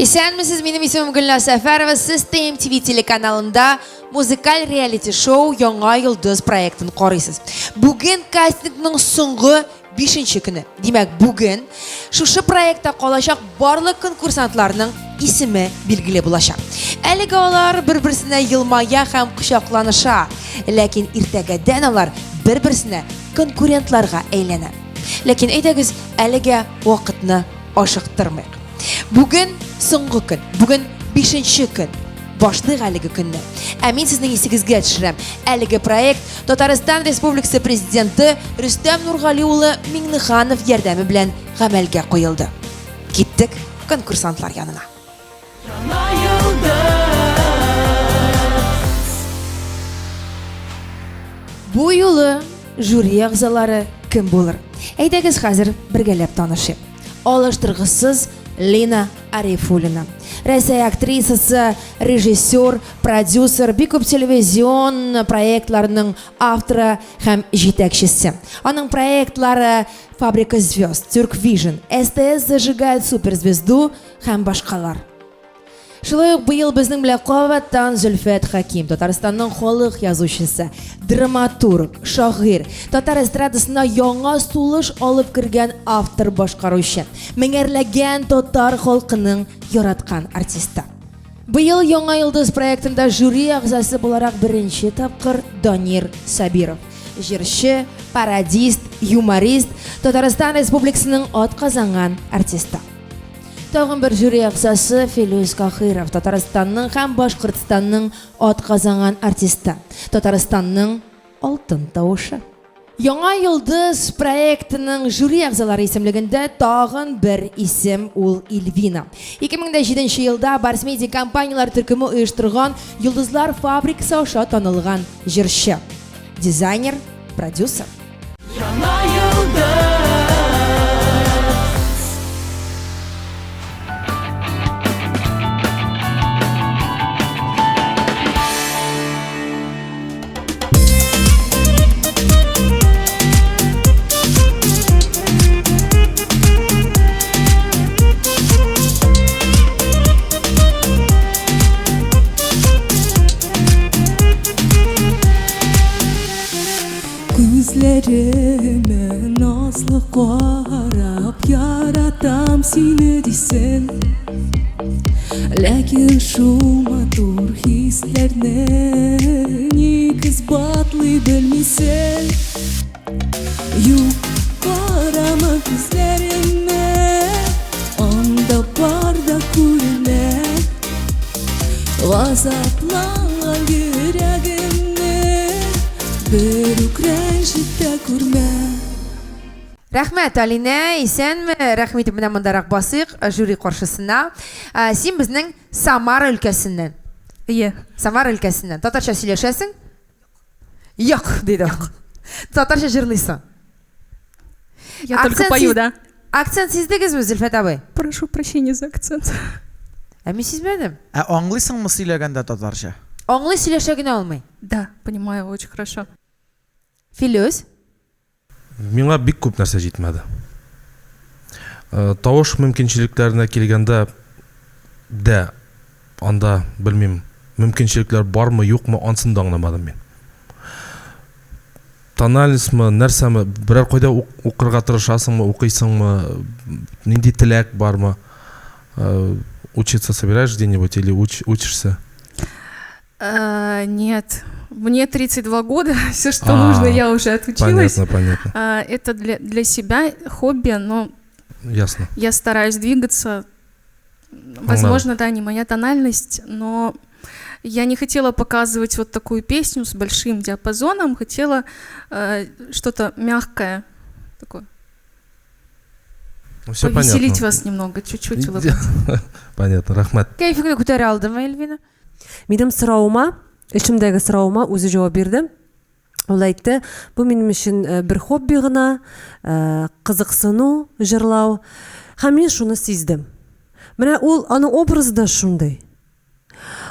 Исәнмесез, минем исемем Гөлназ Сәфәрова. Сез TMTV телеканалында музыкаль реалити-шоу Яңа йолдыз проектын карыйсыз. Бүген кастингның соңгы бишенче көне. Димәк, бүген шушы проектта калачак барлык конкурсантларның исеме билгеле булачак. Әлегә алар бер-берсенә елмая һәм кочакланыша, ләкин иртәгәдән алар бер-берсенә конкурентларга әйләнә. Ләкин әйдәгез, әлегә вакытны ашыктырмыйк. Бүген соңгы көн, бүген бишенче көн. Башлыйк әлеге көнне. Ә мин сезнең исегезгә төшерәм. Әлеге проект Татарстан Республикасы Президенты Рөстәм Нургали улы Миңнеханов ярдәме белән гамәлгә куелды. Киттек конкурсантлар янына. Яңа Бу юлы жюри әгъзалары кем булыр? Әйдәгез хәзер бергәләп танышыйк. Алыштыргысыз Лина Арифуллина. Рәсәй актрисасы, режиссер, продюсер, бик күп телевизион проектларның авторы һәм җитәкчесе. Аның проектлары Фабрика звезд, Тюрк Вижн, СТС зажигает суперзвезду һәм башкалар. Шулай ук быел безнең белән кабаттан Зөлфәт Хәким, Татарстанның халык язучысы, драматург, шагыйрь, татар эстрадасына яңа сулыш алып кергән автор-башкаручы, меңәрләгән татар халкының яраткан артисты. Быел Яңа йолдыз проектында жюри әгъзасы буларак беренче тапкыр Данир Сабиров, җырчы, пародист, юморист, Татарстан Республикасының атказанган артисты. Тагын бер жюри әгъзасы Филүс Кахиров, Татарстанның һәм Башкортстанның атказанган артисты, Татарстанның алтын тавышы. Яңа йолдыз проектының жюри әгъзалары исемлегендә тагын бер исем ул Ильвина. 2007 елда Барс Медиа компанияләр төркеме оештырган Йолдызлар фабрикасы аша танылган җырчы, дизайнер, продюсер. Яңа йолдыз. Күзләремә назлы карап яратам сине дисең. Ләкин шул матур хисләрне ник исбатлый белмисең. Юк, карама күзләремә, анда бар да күренә. Газапланган йөрәгемне бер үк рәнҗетә күрмә. Рәхмәт, Алинә, исәнме? Рәхим итеп менә мондарак басыйк, э, жюри каршысына. Э, син безнең Самара өлкәсеннән. Ие. Самара өлкәсеннән. Татарча сөйләшәсең? Юк, диде ул. Татарча җырлыйсың. Я только пою, да. Акцент сиздегезме, Зөлфәт абый? Прошу прощения за акцент. Ә мин сизмәдем. Ә аңлыйсыңмы сөйләгәндә татарча? Аңлый, сөйләшә генә алмый. Да, понимаю очень хорошо. Филүс? Миңа бик күп нәрсә җитмәде. Э, тавыш мөмкинчелекләренә килгәндә дә анда, белмим, мөмкинчелекләр бармы, юкмы, ансын да аңламадым мин. Тональностьмы, нәрсәме, берәр кайда укырга тырышасыңмы, укыйсыңмы, нинди теләк бармы? Э, учиться собираешь где-нибудь или уч, учишься? А, нет, мне 32 года, все, что а, нужно, я уже отучилась. Понятно, понятно. А, это для, для себя хобби, но Ясно. я стараюсь двигаться. Возможно, да, не моя тональность, но я не хотела показывать вот такую песню с большим диапазоном, хотела э, что-то мягкое такое. Ну, все Повеселить понятно. вас немного, чуть-чуть улыбнуть. Понятно, рәхмәт. Кәефеңне күтәрә алдымы, Эльвина? Минем соравыма, эчемдәге соравыма үзе җавап бирде. Ул әйтте, бу минем өчен э, бер хобби гына, э, кызыксыну, җырлау. Һәм мин шуны сиздем. Менә ул, аның образы да шундый.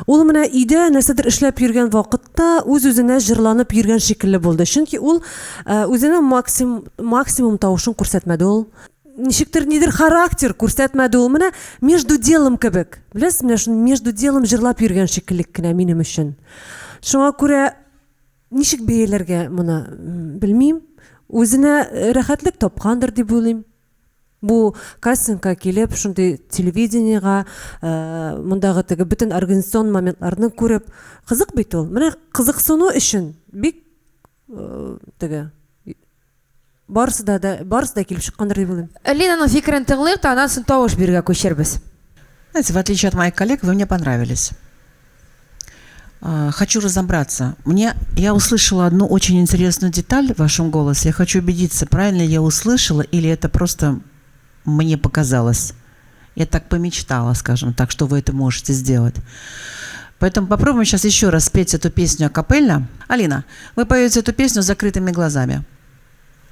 Ул менә өйдә нәрсәдер эшләп йөргән вакытта үз-үзенә җырланып йөргән шикелле булды. Чөнки ул э, үзенең максим, максимум тавышын күрсәтмәде. Ул ничектер нидер характер күрсәтмәде ул. Менә между делом кебек. Беләсез, менә шуны между делом җырлап йөргән шикелле кенә минем өчен. Шуңа күрә ничек бәяләргә моны белмим. Үзенә э, рәхәтлек тапкандыр дип уйлыйм. Бу кастингка килеп, шундый телевидениега, э, мондагы теге бөтен организацион моментларны күреп, кызык бит ул. Менә кызыксыну өчен бик э, теге барысы да, да барысы да килеп чыккандыр дип уйлыйм. Линаның фикерен тыңлыйк та, аннан соң тавыш бирүгә күчербез. Знаете, в отличие от моих коллег, вы мне понравились. Хочу разобраться. Мне, я услышала одну очень интересную деталь в вашем голосе. Я хочу убедиться, правильно я услышала или это просто мне показалось. Я так помечтала, скажем так, что вы это можете сделать. Поэтому попробуем сейчас еще раз спеть эту песню акапельно. Алина, вы поете эту песню с закрытыми глазами.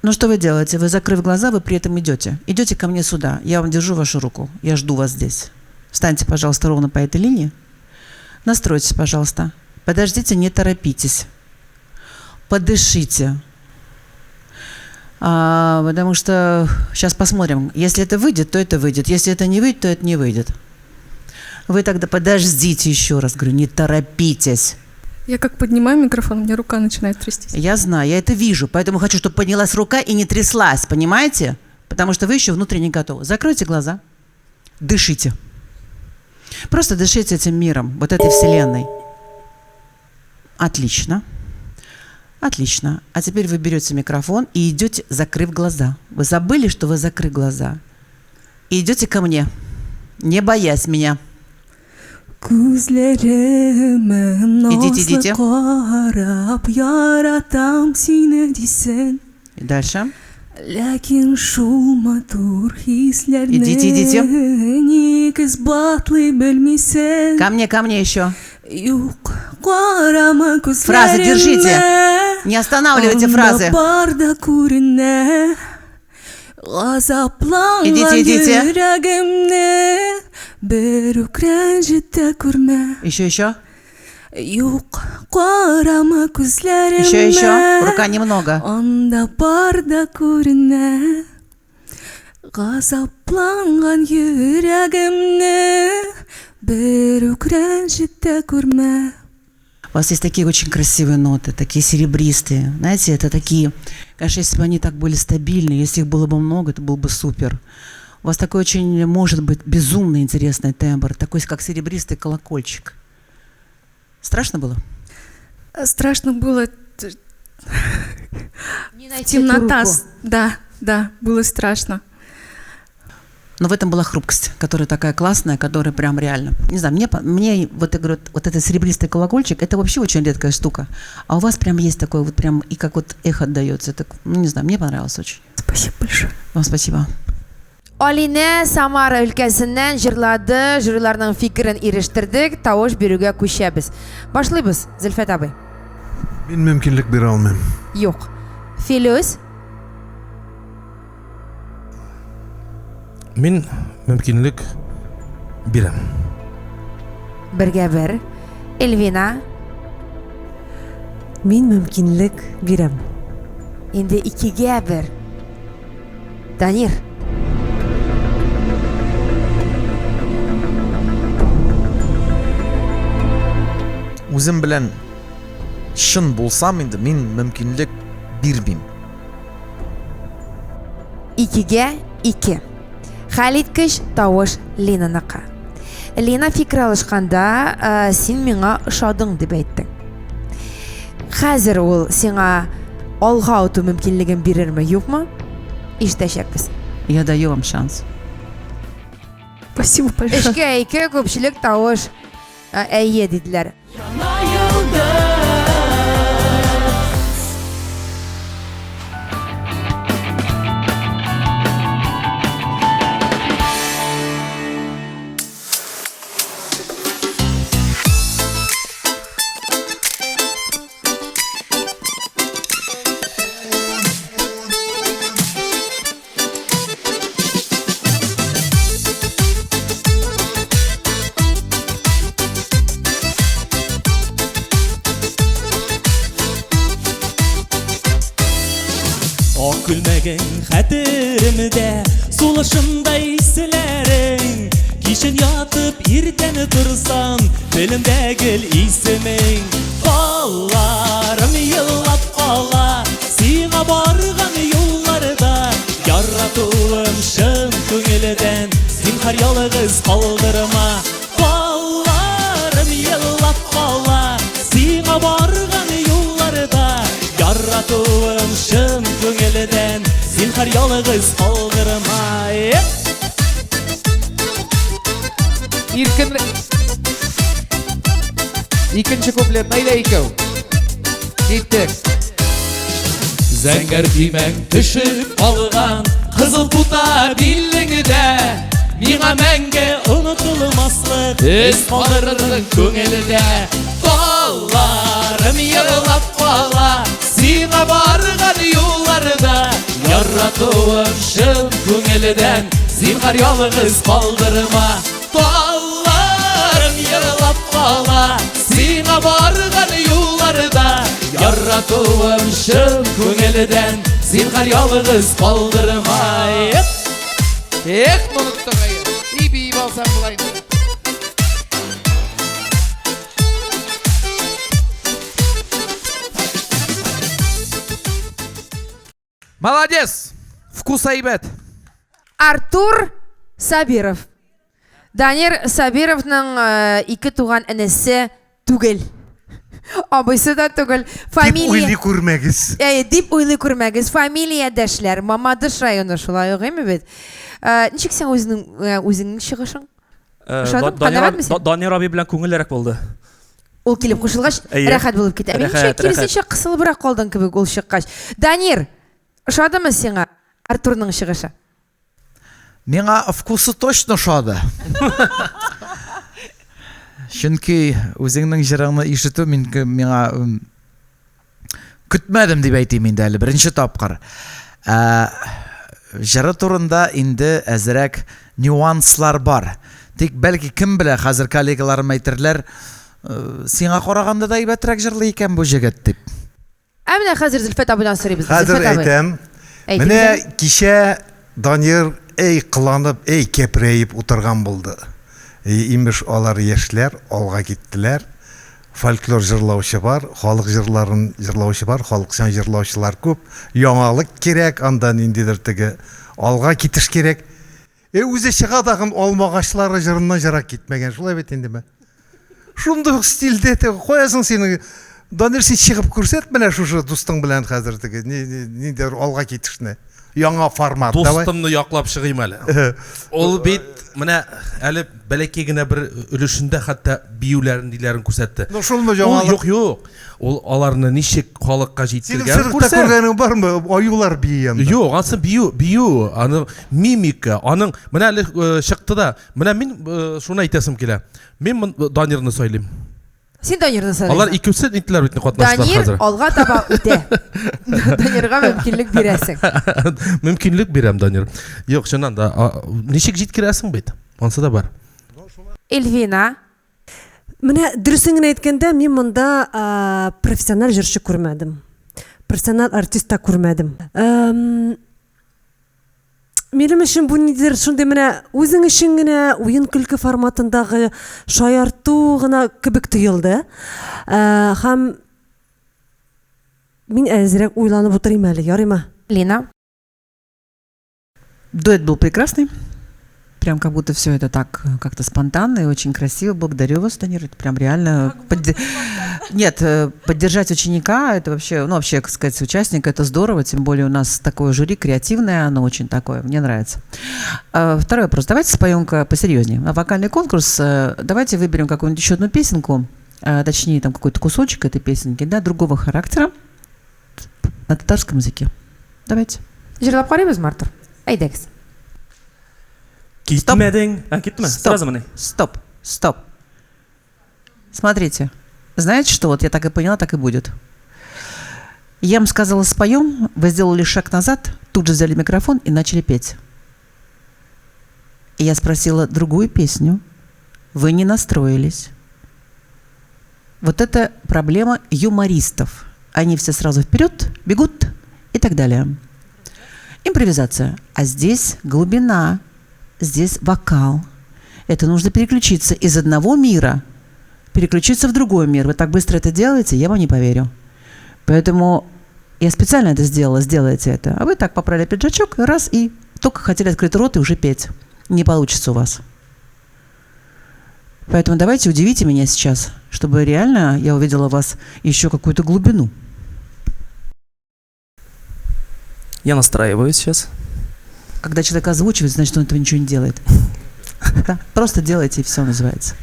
Ну что вы делаете? Вы, закрыв глаза, вы при этом идете. Идете ко мне сюда. Я вам держу вашу руку. Я жду вас здесь. Встаньте, пожалуйста, ровно по этой линии. Настройтесь, пожалуйста. Подождите, не торопитесь. Подышите. Потому что сейчас посмотрим. Если это выйдет, то это выйдет. Если это не выйдет, то это не выйдет. Вы тогда подождите еще раз. Говорю, не торопитесь. Я как поднимаю микрофон, у меня рука начинает трястись. Я знаю, я это вижу, поэтому хочу, чтобы поднялась рука и не тряслась, понимаете? Потому что вы еще внутренне готовы. Закройте глаза, дышите. Просто дышите этим миром, вот этой вселенной. Отлично. Отлично. А теперь вы берете микрофон и идете, закрыв глаза. Вы забыли, что вы закрыли глаза. И идете ко мне, не боясь меня. Күзләремә Идите, идите. назлы карап яратам сине дисең. И дальше. Ләкин шул матур хисләрне Идите, идите. ник исбатлый белмисең. Ко мне еще. Юк, карама күзләреңә. Фразы держите. Не останавливайте Анда фразы. бар да күренә. Газапланган Идите, идите. йөрәгемне бер үк рәнҗетә күрмә. Еще, еще. Юк, карама күзләреңә. Еще, еще. Рука немного. Анда бар да күренә. Газапланган йөрәгемне бер үк рәнҗетә күрмә. У вас есть такие очень красивые ноты, такие серебристые. Знаете, это такие... Конечно, если бы они так были стабильны, если их было бы много, это было бы супер. У вас такой очень, может быть, безумно интересный тембр, такой, как серебристый колокольчик. Страшно было? Страшно было. Не найти эту Темнота. руку. Да, да, было страшно. Но в этом была хрупкость, которая такая классная, которая прям реально. Не знаю, мне вот я говорю, вот этот серебристый колокольчик, это вообще очень редкая штука. А у вас прям есть такое вот прям, и как вот эхо отдается. Так, ну, не знаю, мне понравилось очень. Спасибо большое. Вам спасибо. Алинә Самара өлкәсеннән җырлады, жюриларның фикерен ирештердек, тавыш бирүгә күчәбез. Башлыйбыз, Зөлфәт абый. Мин мөмкинлек бирә алмыйм. Юк. Филүс, Мин мөмкинлек бирәм. бергә бер. Эльвина, Мин мөмкинлек бирәм. инде икегә бер. Данир, Үзем белән чын булсам инде мин мөмкинлек бирмим. икегә ике. Хәлиткеч тавыш Линаныкы. Лина фикер алышканда, син миңа ошадың дип әйттең. Хәзер ул сиңа алга үтү мөмкинлеген бирерме, юкмы? Ишетәчәкбез. Я даю вам шанс. Спасибо большое. Өчкә ике күпчелек тавыш әйе диделәр. Йөрәгең хәтеремдә, сулышымда исләрең. Кичен ятып, иртән торсам, телемдә гел исемең. Балларым еллап кала, сиңа барган юлларда. Яратуым чын күңелдән, зинһар ялгыз калдырма. Балларым еллап кала, сиңа барган юлларда. Яратуым чын күңелдән, зинһар ялгыз калдырма. Иркен Икенче куплет, әйдә икәү. Киттек. Зәңгәр төймәң төшеп калган, кызыл пута билеңдә. Миңа мәңге онытылмаслык эз калдырдың күңелдә. Балларым елап кала, сиңа барган юлларда. Яратуым чын күңелдән, зинһар ялгыз калдырма. Балларым елап кала, сиңа барган юлларда. Яратуым чын күңелдән, зинһар ялгыз калдырма. Эх, оныттык әйе. И биеп алсаң болай инде. Молодец! Вкус әйбәт. Артур Сабиров. Данир Сабировның ике туган энесе түгел. Абыйсы да түгел. Фамилия. Дип уйлый күрмәгез. Әйе, дип уйлый күрмәгез. Фамилиядәшләр. Мамадыш районы шулай ук, әйме бит? Ничек сиңа үзеңнең үзеңнең чыгышың? Ошадымы? Канәгатьме син? Данир абый белән күңеллерәк булды. Ул килеп кушылгач, рәхәт булып китә. Минемчә, киресенчә кысылыбрак калдың кебек ул чыккач. Данир, ошадымы сиңа Артурның чыгышы? Миңа вкусы точно ошады. Чөнки үзеңнең җырыңны ишетү мин миңа көтмәдем дип әйтим инде әле беренче тапкыр. Ә, җыры турында инде әзрәк нюанслар бар. Тик бәлки кем белә, хәзер коллегаларым әйтерләр, сиңа караганда да әйбәтрәк җырлый икән бу җегет дип. Ә менә хәзер Зөлфәт абыйдан сорыйбыз. Хәзер Зөлфәт абый. әйтәм. Әйтегез Менә әле. кичә Данир әй кыланып, әй кәпрәеп утырган булды. И, Имеш, алар яшьләр, алга киттеләр. Фольклор җырлаучы бар, халык җырларын җырлаучы бар, халыкчан җырлаучылар күп. Яңалык кирәк, анда ниндидер теге алга китеш кирәк. Э, үзе чыга тагын алмагачлары җырыннан җырак китмәгән, шулай бит индеме? Шундый ук стильдә теге кая соң синең Данир, син чыгып күрсәт менә шушы дустың белән хәзер теге ниндидер алга китешне. Яңа формат, давай. Дустымны яклап чыгыйм әле. Ул бит менә әле бәләкәй генә бер өлешендә хәтта биюләрен ниләрен күрсәтте. Ну шулмы яңалык? Юк, юк. Ул аларны ничек халыкка җиткергән Синең циркта күргәнең бармы? Аюлар бии анда. Юк, ансы бию, бию, аның мимика, аның менә әле э, чыкты да. Менә мин э, шуны әйтәсем килә. Мин Данирны сайлыйм. Син Данирны сайлыйсың. Алар икесе нитләр бит катнаштылар хәзер. Данир алга таба үтә. Данирга мөмкинлек бирәсең. Мөмкинлек бирәм, Данир. Юк, чыннан да, ничек җиткерәсең бит? Ансы да бар. Эльвина, Менә дөресен генә әйткәндә, мин монда профессиональ җырчы күрмәдем. Профессиональ артист та күрмәдем. Минем өчен бу нидер шундый менә үзең өчен генә уен-көлке форматындагы шаярту гына кебек тоелды. Һәм мин әзрәк уйланып утырыйм әле, ярыймы? Лина. Дуэт был прекрасный. Прям как будто все это так э, как-то спонтанно и очень красиво. Благодарю вас, Данир. Это прям реально... Под... Нет, э, поддержать ученика, это вообще, ну, вообще, как сказать, участника, это здорово. Тем более у нас такое жюри креативное, оно очень такое, мне нравится. А, второй вопрос. Давайте споем-ка посерьезнее. На вокальный конкурс э, давайте выберем какую-нибудь еще одну песенку, точнее, там какой-то кусочек этой песенки, да, другого характера на татарском языке. Давайте. Җырлап карыйбызмы, Артур? Әйдәгез. Китмәдең. А, киттеме? Стоп. Сразу мени? Стоп. Стоп. Смотрите. Знаете что? Вот я так и поняла, так и будет. Я вам сказала, споем, вы сделали шаг назад, тут же взяли микрофон и начали петь. И я спросила другую песню. Вы не настроились. Вот это проблема юмористов. Они все сразу вперед бегут и так далее. импровизация, а здесь глубина, здесь вокал. Это нужно переключиться из одного мира, переключиться в другой мир. Вы так быстро это делаете, я вам не поверю. Поэтому я специально это сделала, сделайте это. А вы так поправили пиджачок, раз, и только хотели открыть рот и уже петь. Не получится у вас. Поэтому давайте удивите меня сейчас, чтобы реально я увидела в вас еще какую-то глубину. Я настраиваюсь сейчас. Когда человек озвучивает, значит, он этого ничего не делает. Да, просто делайте, и все называется.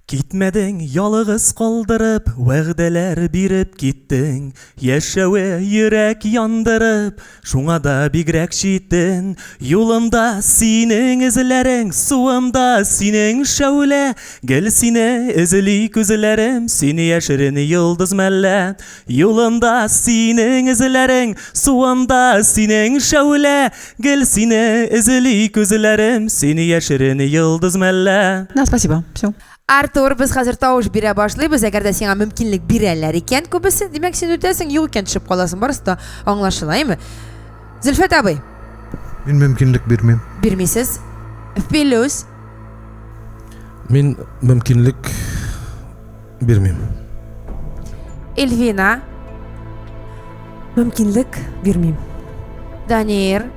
Китмәдең ялгыз калдырып, вәгъдәләр биреп киттең. Яшәве йөрәк яндырып, шуңа да бигрәк читен. Юлымда синең эзләрең, суымда синең шәүлә. Гел сине эзли күзләрем, сине яшерен йолдыз мәллә. Юлымда синең эзләрең, суымда синең шәүлә. Гел сине эзли күзләрем, сине яшерен йолдыз мәллә. Да, спасибо. Все. Артур, без хәзер тавыш бирә башлыйбыз. Әгәр дә сиңа мөмкинлек бирәләр икән, күбесе, димәк, син үтәсең, юк икән, төшеп каласың. Барысы да аңлашыла, әйме? Зөлфәт абый. Мин мөмкинлек бирмим. Бирмисез. Филүс. Мин мөмкинлек бирмим. Эльвина. Мөмкинлек бирмим. Данир.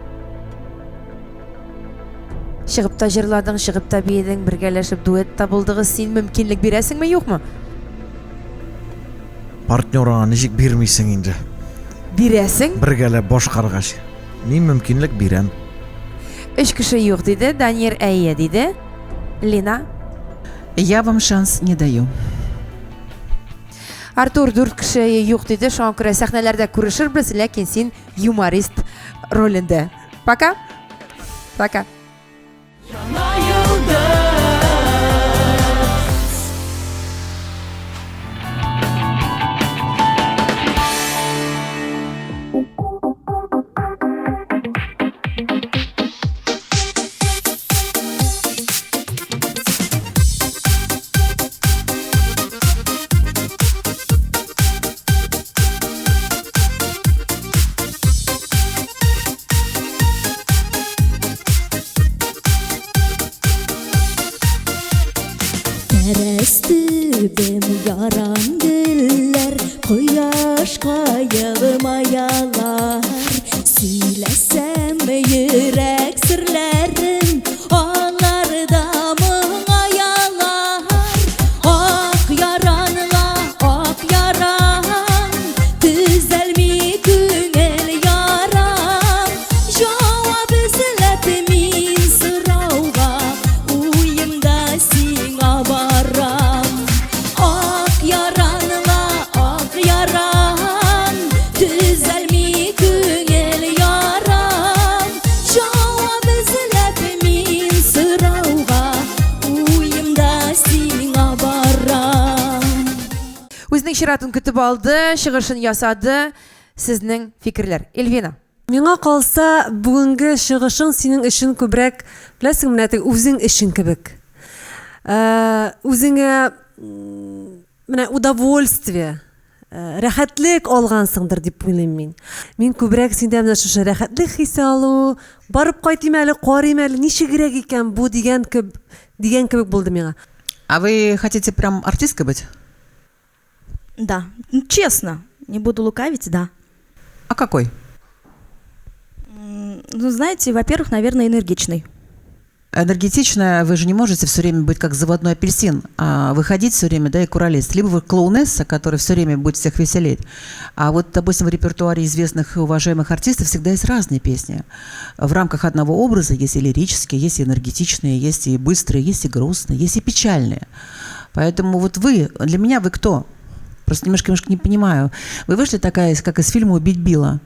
Чыгып та җырладың, чыгып та биедең, бергәләшеп дуэт та булдыгыз. Син мөмкинлек бирәсеңме, юкмы? Партнерыңа ничек бирмисең инде? Бирәсең? Бергәләп башкаргач. Мин мөмкинлек бирәм. Өч кеше юк диде, Данир әйе диде. Лина? Я вам шанс не даю. Артур дүрт кеше юк диде, шуңа күрә сәхнәләрдә күрешербез, ләкин син юморист ролендә. Пока. Пока. Тәрәз төбем яран гөлләр, Кояшка елмаялар. Сөйләсәм йөрәк серләрен, Алар да моңаялар. Ак яран ла, ак яран, Төзәлми күңел ярам. Җавап эзләп мин сорауга, Уемда сиңа барам. Ак яран ла, ак яран, Төзәлми күңел ярам. Җавап эзләп мин сорауга, Уемда сиңа барам. Үзенең чиратын көтеп алды, чыгышын ясады. Сезнең фикерләр. Эльвина. Миңа калса, бүгенге чыгышың синең өчен күбрәк, беләсең, менә теге үзең өчен кебек. Үзеңә менә удовольствие, рәхәтлек алгансыңдыр дип уйлыйм мин. Мин күбрәк синдә менә шушы рәхәтлек хисе алу, барып кайтыйм әле, карыйм әле, ничегрәк икән бу дигән кебек, дигән кебек булды миңа. А вы хотите прям артисткой быть? Да. Ну, честно, не буду лукавить, да. А какой? Ну, знаете, во-первых, наверное, энергичный. Энергетичная, вы же не можете все время быть как заводной апельсин, а выходить все время, да, и куролесить. Либо вы клоунесса, которая все время будет всех веселить. А вот, допустим, в репертуаре известных и уважаемых артистов всегда есть разные песни. В рамках одного образа есть и лирические, есть и энергетичные, есть и быстрые, есть и грустные, есть и печальные. Поэтому вот вы, для меня вы кто? Просто немножко не понимаю. Вы вышли такая, как из фильма «Убить Билла».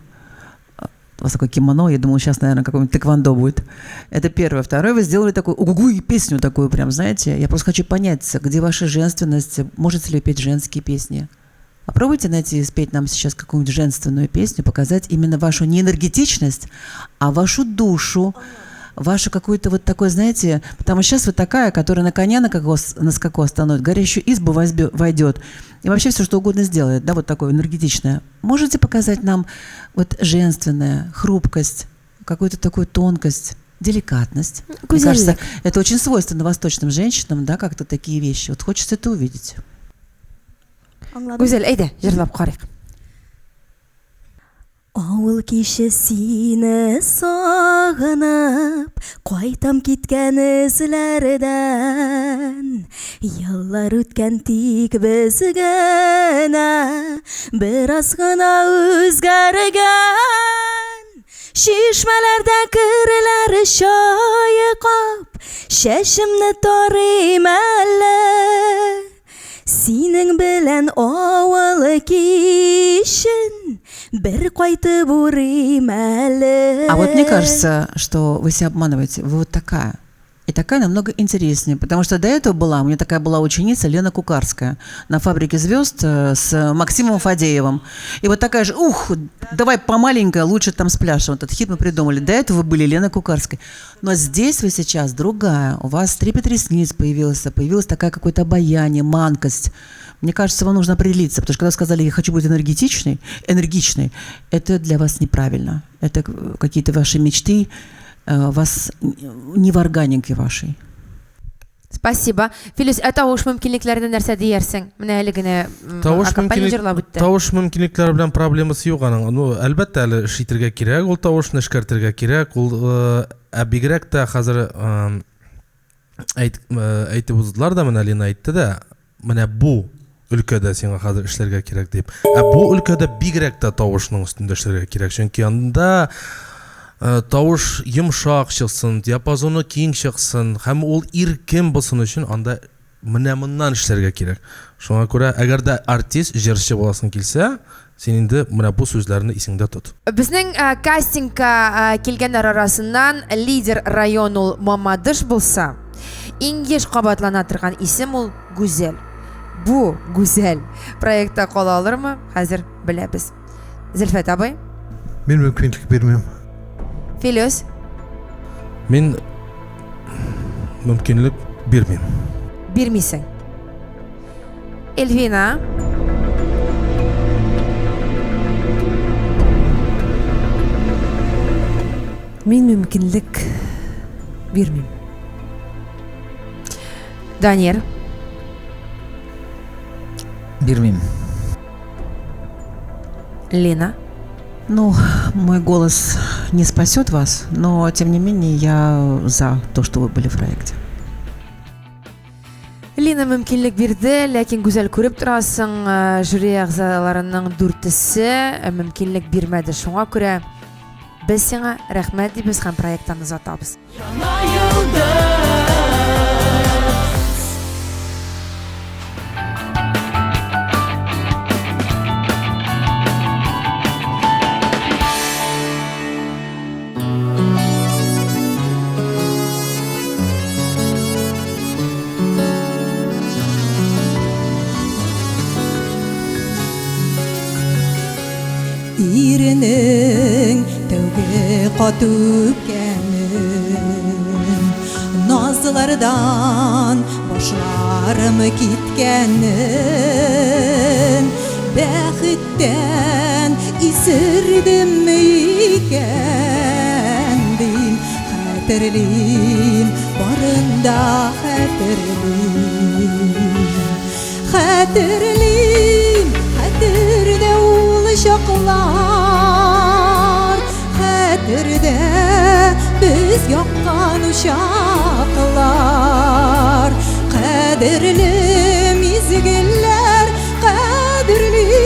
У вас такое кимоно, я думала, сейчас, наверное, какой-нибудь тэквондо будет. Это первое. Второе, вы сделали такую угу и песню такую прям, знаете. Я просто хочу понять, где ваша женственность, можете ли петь женские песни. Попробуйте найти и спеть нам сейчас какую-нибудь женственную песню, показать именно вашу не энергетичность, а вашу душу, Вашу какую-то вот такой, знаете, потому что сейчас вы такая, которая на коня на, какого, на скаку остановит, горящую избу войдет и вообще все, что угодно сделает, да, вот такое энергетичное. Можете показать нам вот женственное, хрупкость, какую-то такую тонкость, деликатность? Мне кажется, это очень свойственно восточным женщинам, да, как-то такие вещи. Вот хочется это увидеть. Гүзәл, әйдә, җырлап карыйк. Авыл киче сине сагынып, Кайтам киткән эзләрдән. Еллар үткән тик без генә Бераз гына үзгәргән. Чишмәләрдә керләр чайкап, Чәчемне тарыйм әле. Синең белән авыл кичен бер кайтып урыйм әле. А вот мне кажется, что вы себя обманываете. Вы вот такая. И такая намного интереснее, потому что до этого была, у меня такая была ученица Лена Кукарская на «Фабрике звезд» с Максимом Фадеевым. И вот такая же, ух, давай помаленькая, лучше там спляшем. Вот этот хит мы придумали. До этого вы были Лена Кукарская. Но здесь вы сейчас другая. У вас трепет ресниц появился, появилось такая какое-то обаяние, манкость. Мне кажется, вам нужно определиться, потому что когда сказали, я хочу быть энергетичной, энергичной, это для вас неправильно. Это какие-то ваши мечты, вас не в органике вашей. Спасибо. Филүс, ә тавыш мөмкинлекләренә нәрсә диярсең? Менә әле генә Тавыш акапелла мөмкинлек, җырлап үтте. тавыш мөмкинлекләре белән проблемасы юк аның. Ну, әлбәттә, әле эш итәргә кирәк, ул тавышны эшкәртергә кирәк. Ул ә бигрәк тә хәзер әйт, әйтеп уздылар да, менә Лина әйтте дә, менә бу өлкәдә сиңа хәзер эшләргә кирәк дип. Ә бу өлкәдә бигрәк тә тавышның өстендә эшләргә кирәк, чөнки анда тавыш йомшак чыксын, диапазоны киң чыксын һәм ул иркен булсын өчен анда менә моннан эшләргә кирәк. Шуңа күрә, әгәр дә артист, җырчы буласың килсә, син инде менә бу сүзләрне исеңдә тот. Безнең кастингка килгәннәр арасыннан лидер район ул Мамадыш булса, иң еш кабатлана торган исем ул Гүзәл. Бу Гүзәл проектта кала алырмы? Хәзер беләбез. Зөлфәт абый? Мин мөмкинлек бирмим. Филүс? Мин мөмкинлек бирмим. Бирмисең. Эльвина? Мин мөмкинлек бирмим. Данир? Бирмим. Лина? Ну, мой голос не спасет вас, но, тем не менее, я за то, что вы были в проекте. Лина мөмкинлек бирде, ләкин Гүзәл күреп торасың, жюри әгъзаларының дүртесе мөмкинлек бирмәде. Шуңа күрә без сиңа рәхмәт дибез һәм проекттан озатабыз. Яңа йолдыз. Иренең тәүге кат үпкәнен, Назлардан башларым киткәнен, Бәхеттән исердемме икән дим, Хәтерлим, барын да хәтерлим. Хәтерлим, хәтердә ул чаклар, Хәтердә без яккан учаклар. Кадерле мизгелләр, кадерлим,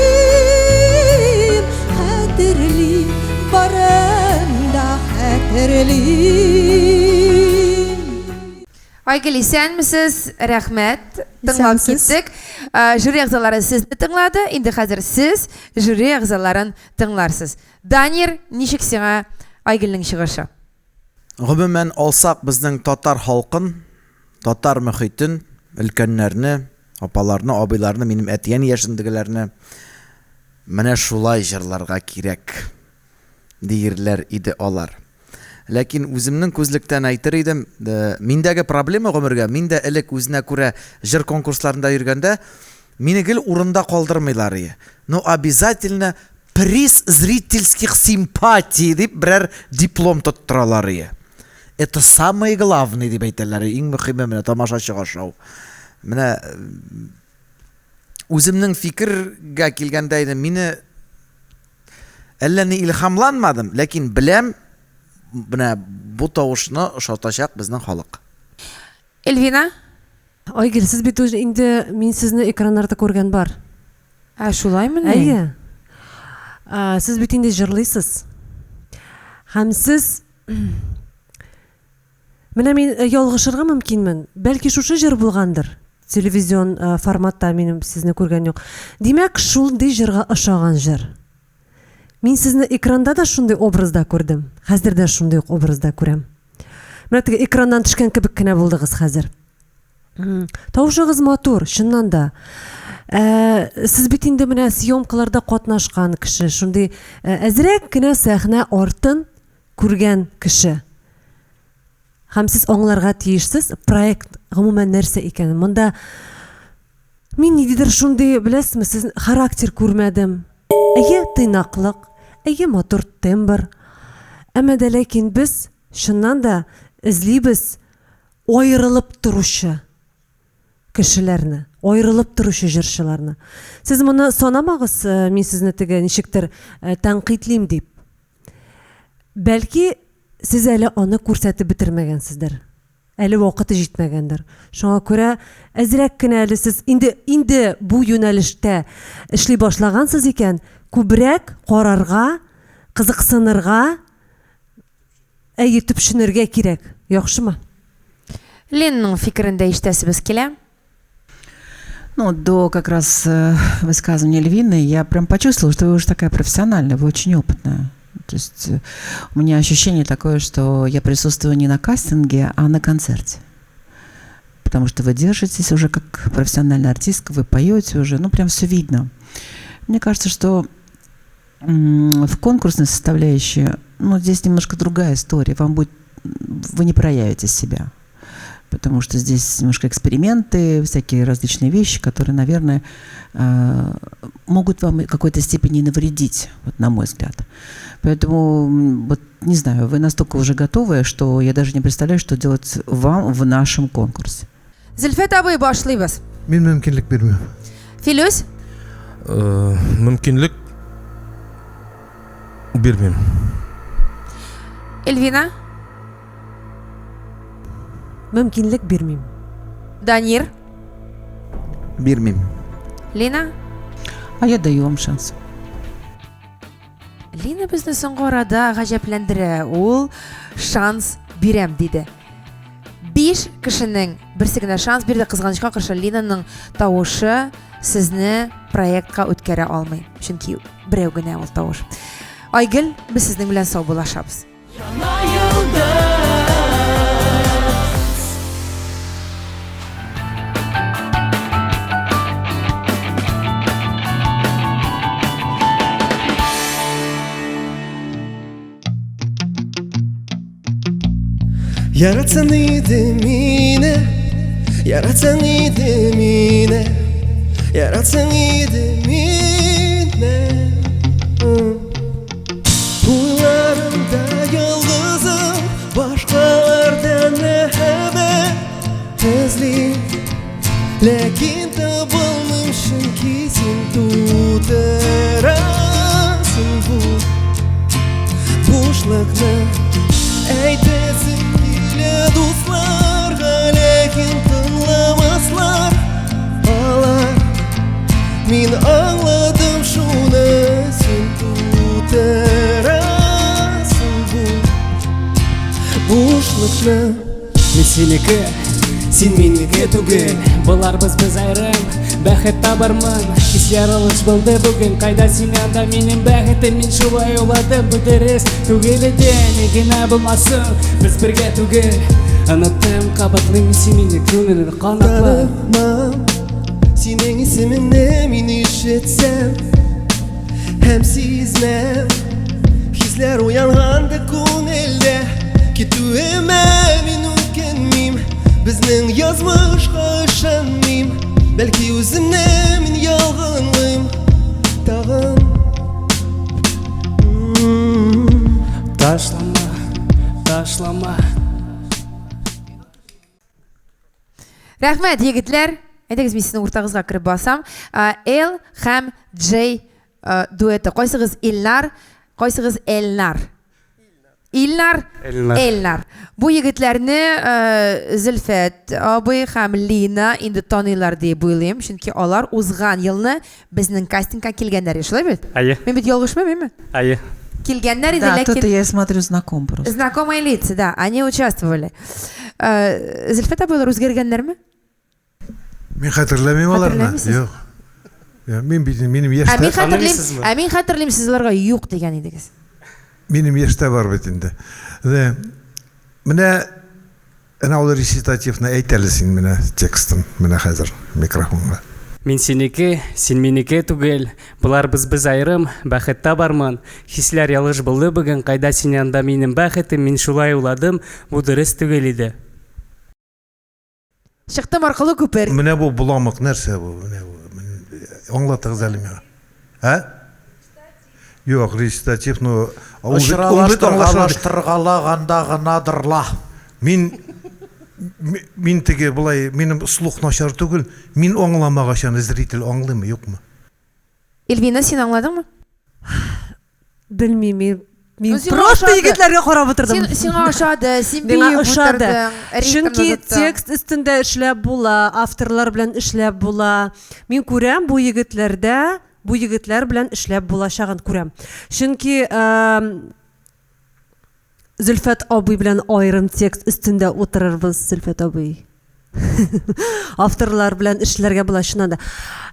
хәтерлим, барын да хәтерлим. Айгөл, исәнмесез, рәхмәт. Тыңлап Исәнмесез. киттек. Жюри әгъзалары сезне тыңлады, инде хәзер сез жюри әгъзаларын тыңларсыз. Данир, ничек сиңа Айгөлнең чыгышы? Гомумән алсак, безнең татар халкын, татар мөхитен, өлкәннәрне, апаларны, абыйларны, минем әтиән яшендәгеләрне менә шулай җырларга кирәк диерләр иде алар. Ләкин үземнең күзлектән әйтер идем, миндәге проблема гомергә, мин дә элек үзенә күрә җыр конкурсларында йөргәндә, мине гел урында калдырмыйлар ие. Но обязательно приз зрительских симпатий дип берәр диплом тоттыралар ие. Это самое главное дип әйтәләр, иң мөхиме менә тамашачыга ошау. Менә үземнең фикергә килгәндә инде мине әллә ни илһамланмадым, ләкин беләм, менә бу тавышны ошатачак безнең халык. Эльвина? Айгөл, сез бит уже инде мин сезне экраннарда күргән бар. Ә шулаймыни? Әйе. Сез бит инде җырлыйсыз. Һәм сез Менә мин э, ялгышырга мөмкинмен. Бәлки шушы җыр булгандыр. Телевизион э, форматта минем сезне күргән юк. Димәк, шундый җырга ошаган җыр. Мин сезне экранда да шундый образда күрдем. Хәзер дә шундый ук образда күрәм. Менә теге экраннан төшкән кебек кенә булдыгыз хәзер. Тавышыгыз матур, чыннан да. Ә, сез бит инде менә съемкаларда катнашкан кеше, шундый э, әзрәк кенә сәхнә артын күргән кеше. Һәм сез аңларга тиешсез, проект гомумән нәрсә икәнен. Монда мин ниндидер шундый, беләсезме, сез характер күрмәдем. Әйе, тыйнаклык, әйе, матур тембр. Әмма дә ләкин без чыннан да эзлибез аерылып торучы кешеләрне, аерылып торучы җырчыларны. Сез моны санамагыз, э, мин сезне теге ничектер э, тәнкыйтьлим дип. Бәлки, сез әле аны күрсәтеп бетермәгәнсездер. Әле вакыты җитмәгәндер. Шуңа күрә әзрәк кенә әле сез инде инде бу юнәлештә эшли башлагансыз икән, күбрәк карарга, кызыксынырга, әйе, төпченергә кирәк. Яхшымы? Ленның фикерен дә ишетәсебез килә. Ну, до как раз э, высказывания Львины я прям почувствовала, что вы уже такая профессиональная, вы очень опытная. То есть э, у меня ощущение такое, что я присутствую не на кастинге, а на концерте. Потому что вы держитесь уже как профессиональная артистка, вы поете уже, ну прям все видно. Мне кажется, что в конкурсной составляющей, ну, здесь немножко другая история. Вам будет, вы не проявите себя потому что здесь немножко эксперименты, всякие различные вещи, которые, наверное, э, могут вам в какой-то степени навредить, вот на мой взгляд. Поэтому, вот не знаю, вы настолько уже готовы, что я даже не представляю, что делать вам в нашем конкурсе. Зөлфәт абый, башлыйбыз. Мин мөмкинлек бирмим. Филүс? Э, мөмкинлек бирмим. Эльвина? Мөмкинлек бирмим. Данир? Бирмим. Лина? А я даю вам шанс. Лина безне соңгы арада гаҗәпләндерә. Ул шанс бирәм диде. Биш кешенең берсе генә шанс бирде. Кызганычка каршы, Линаның тавышы сезне проектка үткәрә алмый. Чөнки берәү генә ул тавыш. Айгөл, без сезнең белән саубуллашабыз. Яңа йолдыз. Яратсаң иде мине, яратсаң иде мине, яратсаң иде мине. Уйларымда ялгызым, башкалардан мәхәббәт эзлим. Ләкин табалмыйм, чөнки син тутырасың бу бушлыкны. Әйтәсем килә дусларга, ләкин тыңламаслар алар. Мин аңладым шуны, син тутырасың бу бушлыкны. Мин синеке, син минеке түгел. Буларбыз без аерым, бәхет табармын. Хис ярылыш булды бүген, кайда син анда минем бәхетем. Мин шулай уйладым, бу дөрес түгел иде, ни генә булмасын, без бергә түгел. Оныттым, кабатлыйм, син мине күңелен канатлы. Танымам синең исемеңне мин ишетсәм һәм сизмәм хисләр уянганда күңелдә. Китүемә мин үкенмим, безнең язмышка ышанмыйм. Бәлки үземне мин ялгынлыйм тагын. Ташлама, ташлама. Рәхмәт, егетләр. Әйдәгез, мин сезнең уртагызга кереп басам. Л һәм J дуэты. Кайсыгыз Илнар, кайсыгыз Элнар? Илнар, Элнар. Элнар. Бу егетләрне Зөлфәт абый һәм Лина инде таныйлар дип уйлыйм, чөнки алар узган елны безнең кастингка килгәннәр, шулай бит? Әйе. Мин бит ялгышмыйм, әйме? Әйе. Килгәннәр иде, Да, ләкин тут я смотрю, знаком просто. Знакомые лица, да, они участвовали. Зөлфәт абыйлар үзгәргәннәрме? Мин хәтерләмим аларны. Хәтерләмисез? Юк. Я, мин бит минем Ә яшьтә. мин хәтерлим, ә мин хәтерлим, сез аларга юк дигән идегез. Минем яшьтә бар бит инде. Дә, менә әнә ул речитативны әйт әле син менә текстын, менә хәзер микрофонга. Мин синеке, син минеке түгел, Боларбыз без аерым, бәхет табармын. Хисләр ялгыш булды бүген, кайда син анда минем бәхетем, мин шулай уйладым, бу дөрес түгел иде. Чыктым аркылы күпер. Менә бу боламык нәрсә бу? Менә бу. Аңлатыгыз әле миңа. Ә? Юк, речитатив, ну, ул бит ул бит аңлашыла. Очралаштыргалаганда гынадыр ла. Мин мин теге болай, минем слух начар түгел, мин аңламагач аны зритель аңлыймы, юкмы? Эльвина, син аңладыңмы? Белмим, мин мин Ну, сиңа просто ошады. егетләргә карап утырдым. Син, сиңа ошады, син Миңа биеп ошады. утырдың, ритмны Чөнки тоттың. текст өстендә эшләп була, авторлар белән эшләп була. Мин күрәм бу егетләрдә, бу егетләр белән эшләп булачагын күрәм. Чөнки Зөлфәт абый белән аерым текст өстендә утырырбыз, Зөлфәт абый. Авторлар белән эшләргә була чыннан да.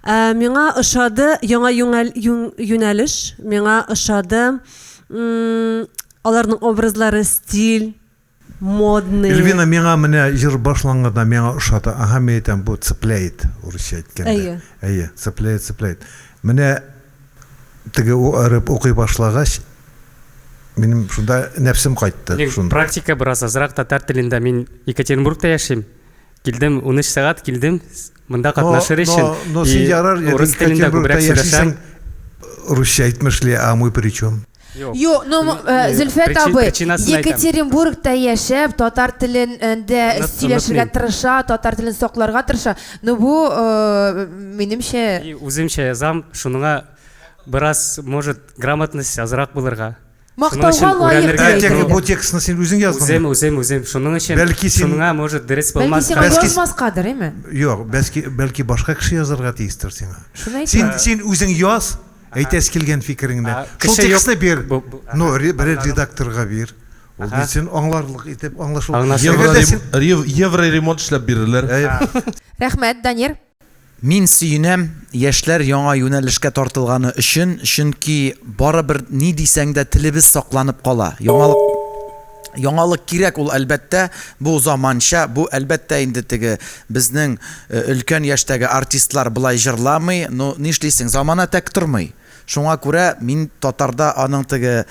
Ә, миңа ошады яңа юнәл, юн, юнәлеш, миңа ошады аларның образлары, стиль, модный. Эльвина, миңа менә җыр башланганда миңа ошады. Ага, мин әйтәм, бу цепляет, урысча әйткәндә. Әйе. Әйе, цепляет, цепляет. Менә теге рэп укый башлагач, минем шунда нәфсем кайтты. Минем Шунда. практика бераз азрак татар телендә. Мин Екатеринбургта яшим. Килдем, 13 сәгать килдем монда катнашыр өчен. Но син И ярар, урыс телендә Екатеринбургта күбрәк сөйләшәм. яшисең, русча әйтмешли, а мы при чем? Юк, ну, Зөлфәт абый, Екатеринбургта яшәп, татар телендә сөйләшергә тырыша, татар телен сакларга тырыша. Ну, бу, минемчә... И үземчә язам, шуныңа бераз, может, грамотность азрак булырга. Мактауга лаек Ә, тек, бу текстны син үзең яздыңмы? Үзем, үзем, үзем. Шуның өчен, Бәлки син- шуныңа, может, дөрес Бәлки булмас. сиңа язмаскадыр, әйме? Юк, бәлки, бәлки башка кеше язарга тиештер сиңа. Шуны Син, әйтәм. син үзең яз, әйтәсе килгән фикереңне. Шул кеше юк. текстны бир. Ну, берәр редакторга бир. Ул Ага. бит син аңларлык итеп аңлашыл. Евро, Әгәр дә син- евро ремонт эшләп бирерләр. Рәхмәт, Данир. Мин сөенәм, яшьләр яңа юнәлешкә тартылганы өчен, чөнки барыбер ни дисәң дә телебез сакланып кала. Яңалык Яңалык кирәк ул әлбәттә, бу заманча, бу әлбәттә инде теге безнең өлкән яшьтәге артистлар болай җырламый, ну нишлисең, замана тәк тормый. Шуңа күрә мин татарда аның теге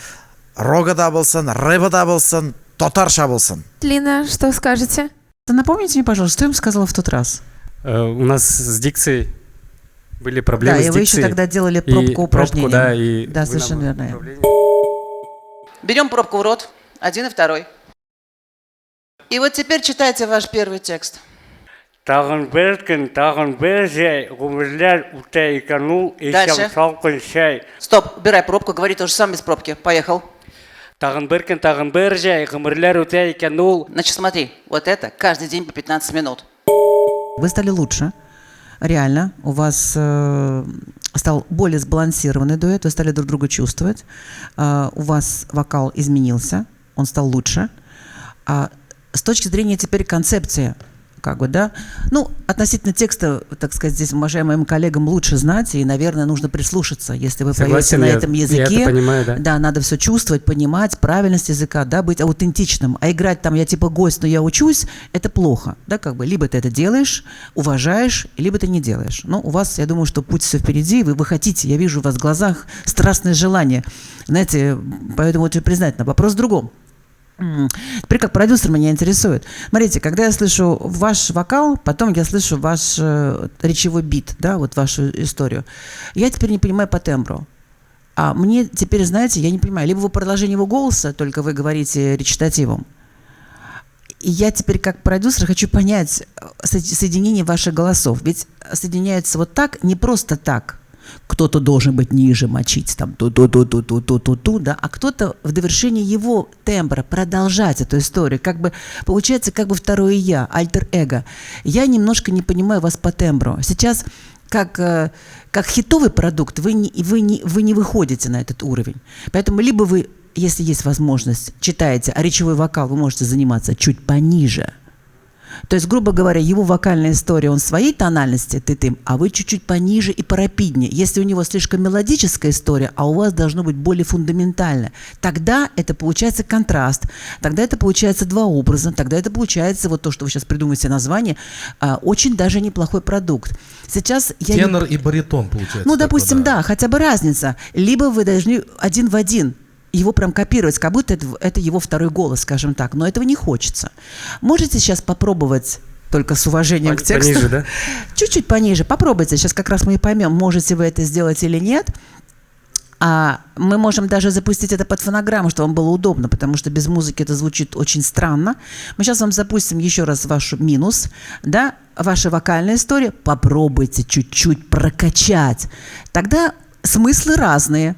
рогы да булсын, рэбы да булсын, татарча булсын. Лина, что скажете? Напомните мне, пожалуйста, что я им сказала в тот раз? У нас с дикцией были проблемы Да, с и вы еще дикцией. тогда делали И пробку упражнения. да, и Да, вы совершенно нам верно. направление. Берем пробку в рот, один и второй. И вот теперь читайте ваш первый текст. Тагын бер көн, тагын бер җәй, гомерләр үтә икән ул, эчәм Дальше. салкын чәй. Стоп, убирай пробку, говори то же самое без пробки. Поехал. Тагын бер көн, тагын бер җәй, гомерләр үтә икән ул. Значит, смотри, вот это каждый день по 15 минут. Вы стали лучше. Реально, у вас стал более сбалансированный дуэт, вы стали друг друга чувствовать, у вас вокал изменился, он стал лучше. А с точки зрения теперь концепции, как бы, да, ну, относительно текста, так сказать, здесь уважаемым коллегам лучше знать, и, наверное, нужно прислушаться, если вы поете Согласен, на этом я языке. это понимаю, да. Да, надо все чувствовать, понимать, правильность языка, да, быть аутентичным. А играть там я типа гость, но я учусь, это плохо, да, как бы. Либо ты это делаешь, уважаешь, либо ты не делаешь. Но у вас, я думаю, что путь все впереди, вы хотите, я вижу у вас в глазах страстное желание. Знаете, поэтому очень признательно. Вопрос в другом. Теперь как продюсер меня интересует. Смотрите, когда я слышу ваш вокал, потом я слышу ваш речевой бит, да, вот вашу историю. Я теперь не понимаю по тембру. А мне теперь, знаете, я не понимаю, либо вы продолжение его голоса, только вы говорите речитативом. И я теперь как продюсер хочу понять соединение ваших голосов. Ведь соединяются вот так, не просто так. Кто-то должен быть ниже, мочить там ту-ту-ту-ту-ту-ту-ту, да, а кто-то в довершении его тембра продолжать эту историю. Как бы получается как бы второе я, альтер-эго. Я немножко не понимаю вас по тембру. Сейчас как хитовый продукт вы не выходите на этот уровень. Поэтому либо вы, если есть возможность, читаете, а речевой вокал вы можете заниматься чуть пониже. То есть, грубо говоря, его вокальная история, он своей тональности ты-тым, а вы чуть-чуть пониже и порапиднее. Если у него слишком мелодическая история, а у вас должно быть более фундаментально, тогда это получается контраст, тогда это получается два образа, тогда это получается вот то, что вы сейчас придумаете название, очень даже неплохой продукт. Сейчас я Тенор и баритон получается. Ну, допустим, да, хотя бы разница. Либо вы должны один в один его прям копировать, как будто это его второй голос, скажем так. Но этого не хочется. Можете сейчас попробовать, только с уважением к тексту. Пониже, да? Чуть-чуть пониже. Попробуйте. Сейчас как раз мы и поймем, можете вы это сделать или нет. А мы можем даже запустить это под фонограмму, чтобы вам было удобно, потому что без музыки это звучит очень странно. Мы сейчас вам запустим еще раз ваш минус, да, ваша вокальная история. Попробуйте чуть-чуть прокачать. Тогда смыслы разные.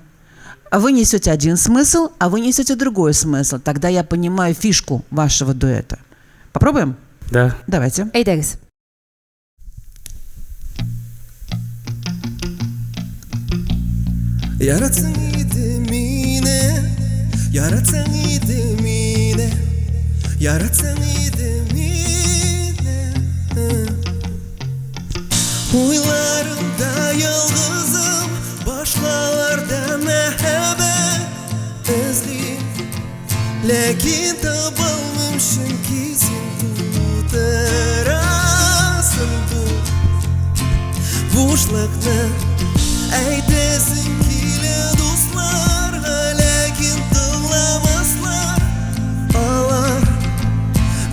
Вы несете один смысл, а вы несете другой смысл. Тогда я понимаю фишку вашего дуэта. Попробуем? Да. Давайте. Әйдәгез. Яратсаң иде мине, яратсаң иде мине, яратсаң иде мине. Уйларымда ялгызым, башкаларда мәхәббәт эзлим, ләкин табалмыйм, чөнки син тутырасың бу бушлыкны. Әйтәсең килә дусларга, ләкин тыңламаслар алар.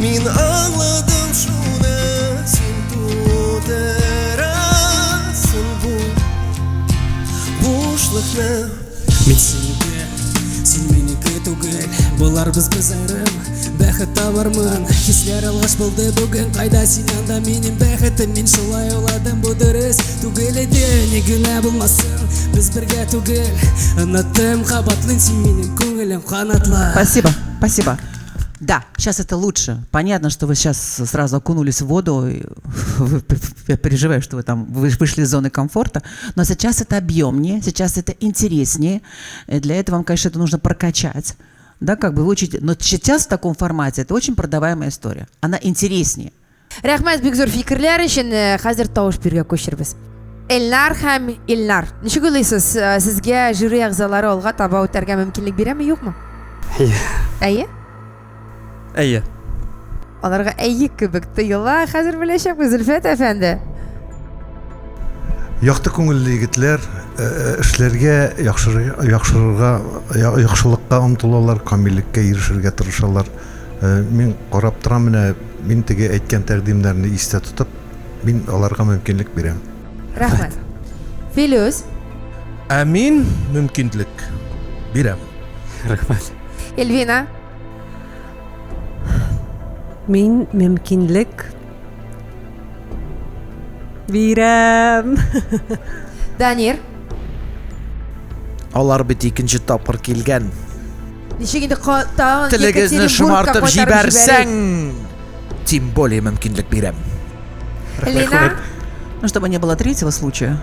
Мин аңладым шуны, син тутырасың бу бушлыкны. Мин синеке, син минеке түгел, буларбыз без аерым, бәхет табармын. Хисләр алгаш булды бүген, кайда син анда минем бәхетем. Мин шулай уйладым, бу дөрес түгел иде, ни генә булмасын, без бергә түгел. Оныттым, кабатлыйм, син минем күңелем канатлы. Спасибо, спасибо. Да, сейчас это лучше. Понятно, что вы сейчас сразу окунулись в воду, и я переживаю, что вы там вышли из зоны комфорта, но сейчас это объемнее, сейчас это интереснее. Для этого вам, конечно, это нужно прокачать, да, как бы выучить. Но сейчас в таком формате это очень продаваемая история. Она интереснее. Рәхмәт бик зур фикерләр өчен. Хәзер тавыш бирүгә күчербез. Эльнар һәм Илнар. Ничек уйлыйсыз, сезгә жюри әгъзалары алга таба үтәргә мөмкинлек бирәме, юкмы? Әйе. Әйе? Әйе. Аларга әйе кебек тоела. Хәзер беләчәкбез, Зөлфәт әфәнде. Якты күңелле егетләр эшләргә, яхшырырга, яхшылыкка омтылалар, камиллеккә ирешергә тырышалар. Мин карап торам, менә мин теге әйткән тәкъдимнәрне истә тотып, мин аларга мөмкинлек бирәм. Рәхмәт. Филүс. Ә мин мөмкинлек бирәм. Рәхмәт. Эльвина. Мин мөмкинлек бирәм. Данир. Алар бит икенче тапкыр килгән. Ничек инде тагын Телегезне шомартып җибәрсәң, тем более мөмкинлек бирәм. Лена. Ну, чтобы не было третьего случая,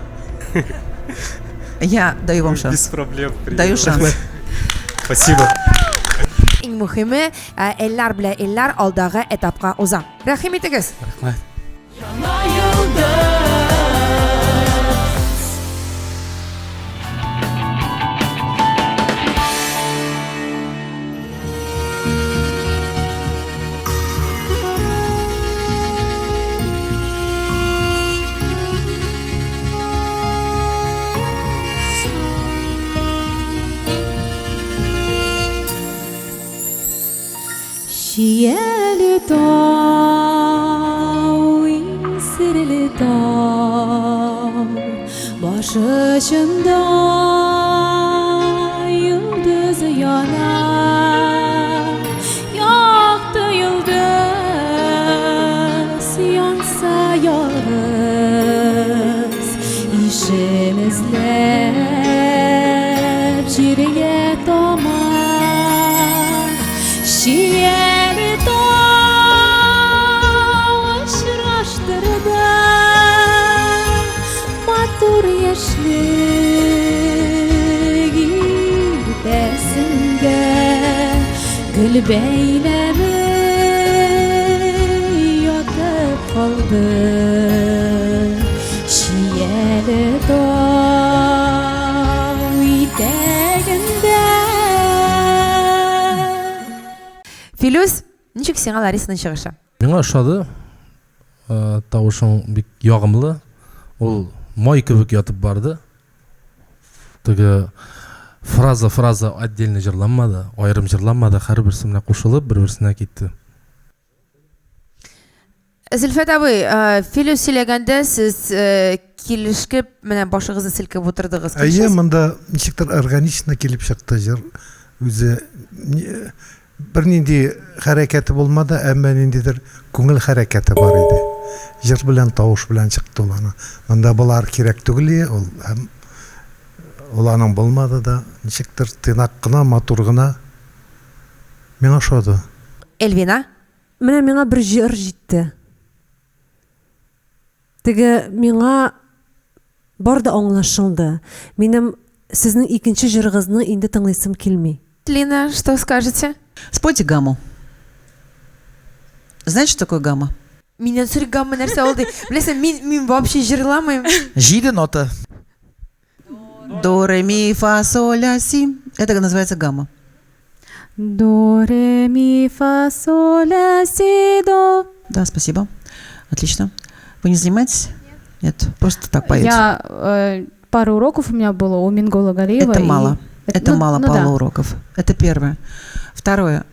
я даю вам шанс. Без проблем. Даю шанс. Спасибо. Иң мөһиме, Эльнар белән Эльнар алдагы этапка уза. Рәхим итегез. Рәхмәт. Чияле тау, иң серле тау, Баш очында йолдыз яна. Якты йолдыз янса ялгыз, Ишен эзләп җиргә тама. Чияле тау очраштырды матур яшьлек иртәсендә гөл бәйләме ятып калды Чияле тау итәгендә. Филүс, ничек сиңа Ларисаның чыгышы? Миңа ошады. Тавышың бик ягымлы. Ул май кебек ятып барды. Теге фраза-фраза отдельно җырланмады, аерым җырланмады, һәрберсе менә кушылып, бер-берсенә китте. Зөлфәт абый, Филүс сөйләгәндә сез килешкеп, менә башыгызны селкеп утырдыгыз. Әйе, монда ничектер органично килеп чыкты җыр. Үзе бернинди хәрәкәте булмады, әмма ниндидер күңел хәрәкәте бар иде. Җыр белән, тавыш белән чыкты ул аны. Монда болар кирәк түгел иде, ул һәм ул аның булмады да. Ничектер тыйнак кына, матур гына. Миңа ошады. Эльвина? Менә миңа бер җыр җитте. Теге миңа бар да аңлашылды. Минем сезнең икенче җырыгызны инде тыңлыйсым килми. Лина, что скажете? Спойте гамму. Знаете, что такое гамма? Миннән сорый гамма нәрсә ул ди. Беләсең, мин мин вообще җырламыйм. Җиде нота. До, ре, ми, фа, соль, ля, си. Это называется гамма. До, ре, ми, фа, соль, ля, си, до. Да, спасибо. Отлично. Вы не занимаетесь? Нет. Нет, просто так поете. Я пару уроков у меня было у Мингола Галиева. Это и мало. Это ну, мало ну пару да. уроков. Это первое. Второе.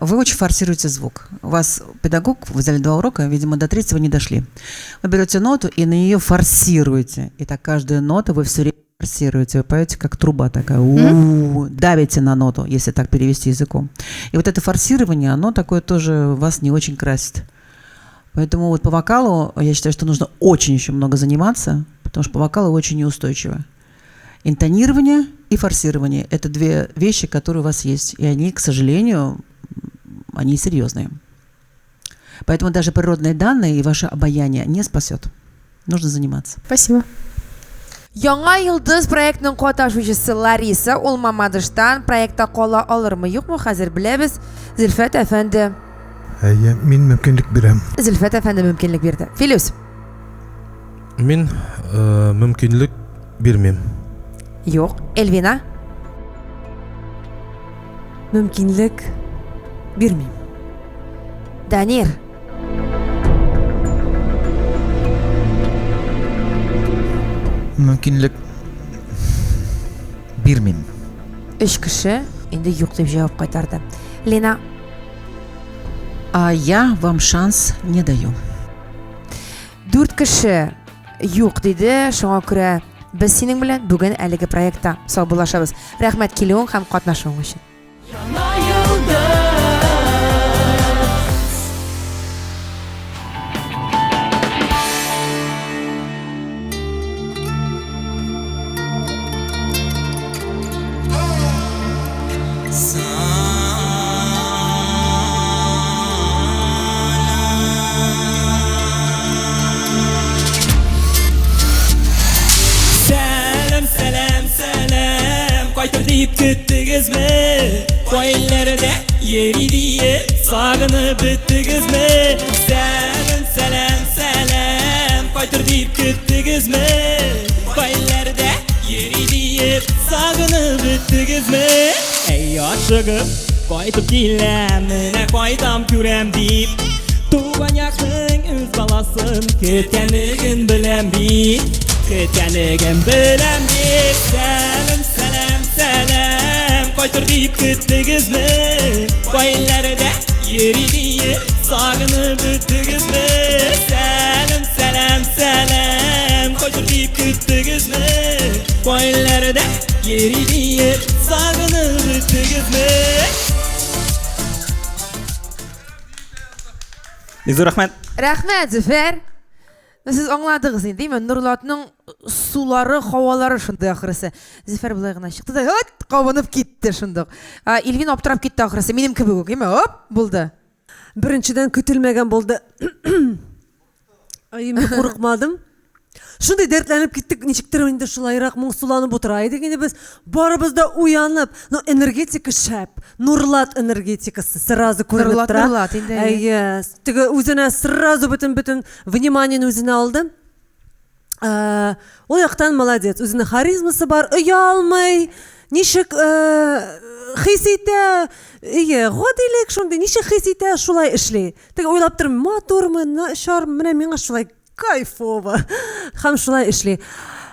Вы очень форсируете звук. У вас педагог, вы взяли 2 урока, видимо, до 3-го не дошли. Вы берете ноту и на нее форсируете. И так каждую ноту вы все время форсируете. Вы поете, как труба такая. У-у-у. Давите на ноту, если так перевести языком. И вот это форсирование, оно такое тоже вас не очень красит. Поэтому вот по вокалу, я считаю, что нужно очень еще много заниматься, потому что по вокалу очень неустойчиво. Интонирование и форсирование – это две вещи, которые у вас есть. И они, к сожалению, они серьезные. Поэтому даже природные данные и ваше обаяние не спасет. Нужно заниматься. Спасибо. Яңа йолдыз проектының катнашучысы Лариса, ул Мамадыштан проектта кала алырмы, юкмы, хәзер беләбез. Зөлфәт әфәнде. Әйе, мин мөмкинлек бирәм. Зөлфәт әфәнде мөмкинлек бирде. Филүс. Мин мөмкинлек бирмим. Юк. Эльвина. Мөмкинлек бирмим. Данир. Мөмкинлек бирмим. Өч кеше инде юк дип җавап кайтарды. Лена. А я вам шанс не даю. Дүрт кеше юк диде, шуңа күрә без синең белән бүген әлеге проектта саубуллашабыз. Рәхмәт килүең һәм катнашуың өчен. Яңа йолдыз. Сәлам, сәлам, сәлам, кайтыр дип көттегезме? Кайларда йөри диеп сагынып беттегезме? Сәлам, сәлам, сәлам, кайтыр дип көттегезме? Кайларда йөри диеп сагынып беттегезме? Әй, ашыгып кайтып киләм, менә кайтам күрәм дип. Туган якның үз баласын көткәнлеген беләм бит. Көткәнлеген беләм бит. Сәлам, сәлам, сәлам, кайтыр дип көттегезме? Кайларда йөри диеп сагынып беттегезме? Сәлам, сәлам, сәлам, кайтыр дип көттегезме? Кайларда йөри диеп сагынып беттегезме? Бик зур рәхмәт. Рәхмәт, Зөфәр. Ну, сез аңладыгыз инде, димме? Нурлатның сулары, һавалары шундый ахрысы. Зөфәр болай гына чыкты да, һыт, кабынып китте шундук. Ильвин аптырап китте ахрысы, минем кебек үк, димме? Оп, булды. Беренчедән көтелмәгән булды. Ай, мин курыкмадым. Шундый дәртләнеп киттек, ничектер инде шулайрак моңсуланып утыра идек инде без. Барыбыз да уянып, но энергетика шәп. Нурлат энергетикасы сразу күренеп Нурлат, тора. Нурлат инде, әйе. Әйе, теге үзенә сразу бөтен-бөтен вниманиене үзенә алды. Э, ул яктан молодец, үзенең харизмасы бар, оялмый, ничек э, хис итә, әйе, гадилек шундый, ничек хис итә, шулай эшли. Теге уйлап тормый, матурмы, начармы, менә миңа шулай кайфово. Һәм шулай эшли.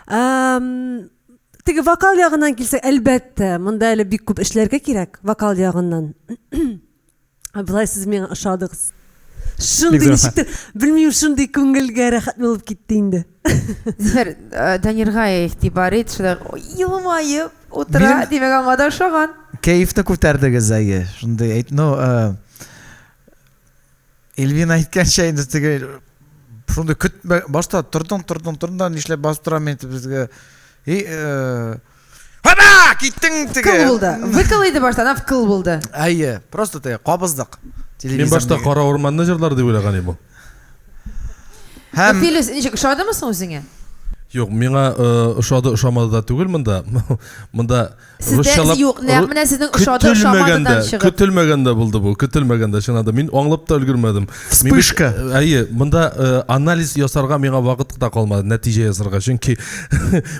Эм, Теге вокал ягыннан килсәк, әлбәттә, монда әле бик күп эшләргә кирәк, вокал ягыннан. Ә Болай сез миңа ошадыгыз. Шундый Бик зур ничектер, белмим, шундый күңелгә рәхәт булып китте инде. Зөфәр, э, Данирга игътибар ит, шулай елмаеп утыра, Минем- димәк, аңа да ошаган. Кәефне күтәрдегез, әйе. Шундый әйт, ну, э, Эльвина әйткәнчә инде теге шундый көтмә, башта тордың, тордың, тордың да нишләп басып торам мин дип безгә. И, э, Хаба, киттең теге. Кыл булды. Выкыл иде башта, аннан вкыл булды. Әйе, просто теге кабыздык. Мин башта Кара урманны җырлар дип уйлаган идем. Һәм Филүс, ничек ошадымы соң үзеңә? Юк, миңа э, ошады, ошамады да түгел монда. Монда Сездә русчалап юк, нәкъ менә сезнең ошады, ошамадыдан көтелмәгәндә, чыгып. көтелмәгәндә булды бу, көтелмәгәндә чыннан да. Мин аңлап та өлгермәдем. Мин бит, Вспышка. э, Әйе, монда э, анализ ясарга миңа вакыт та калмады, нәтиҗә ясарга. Чөнки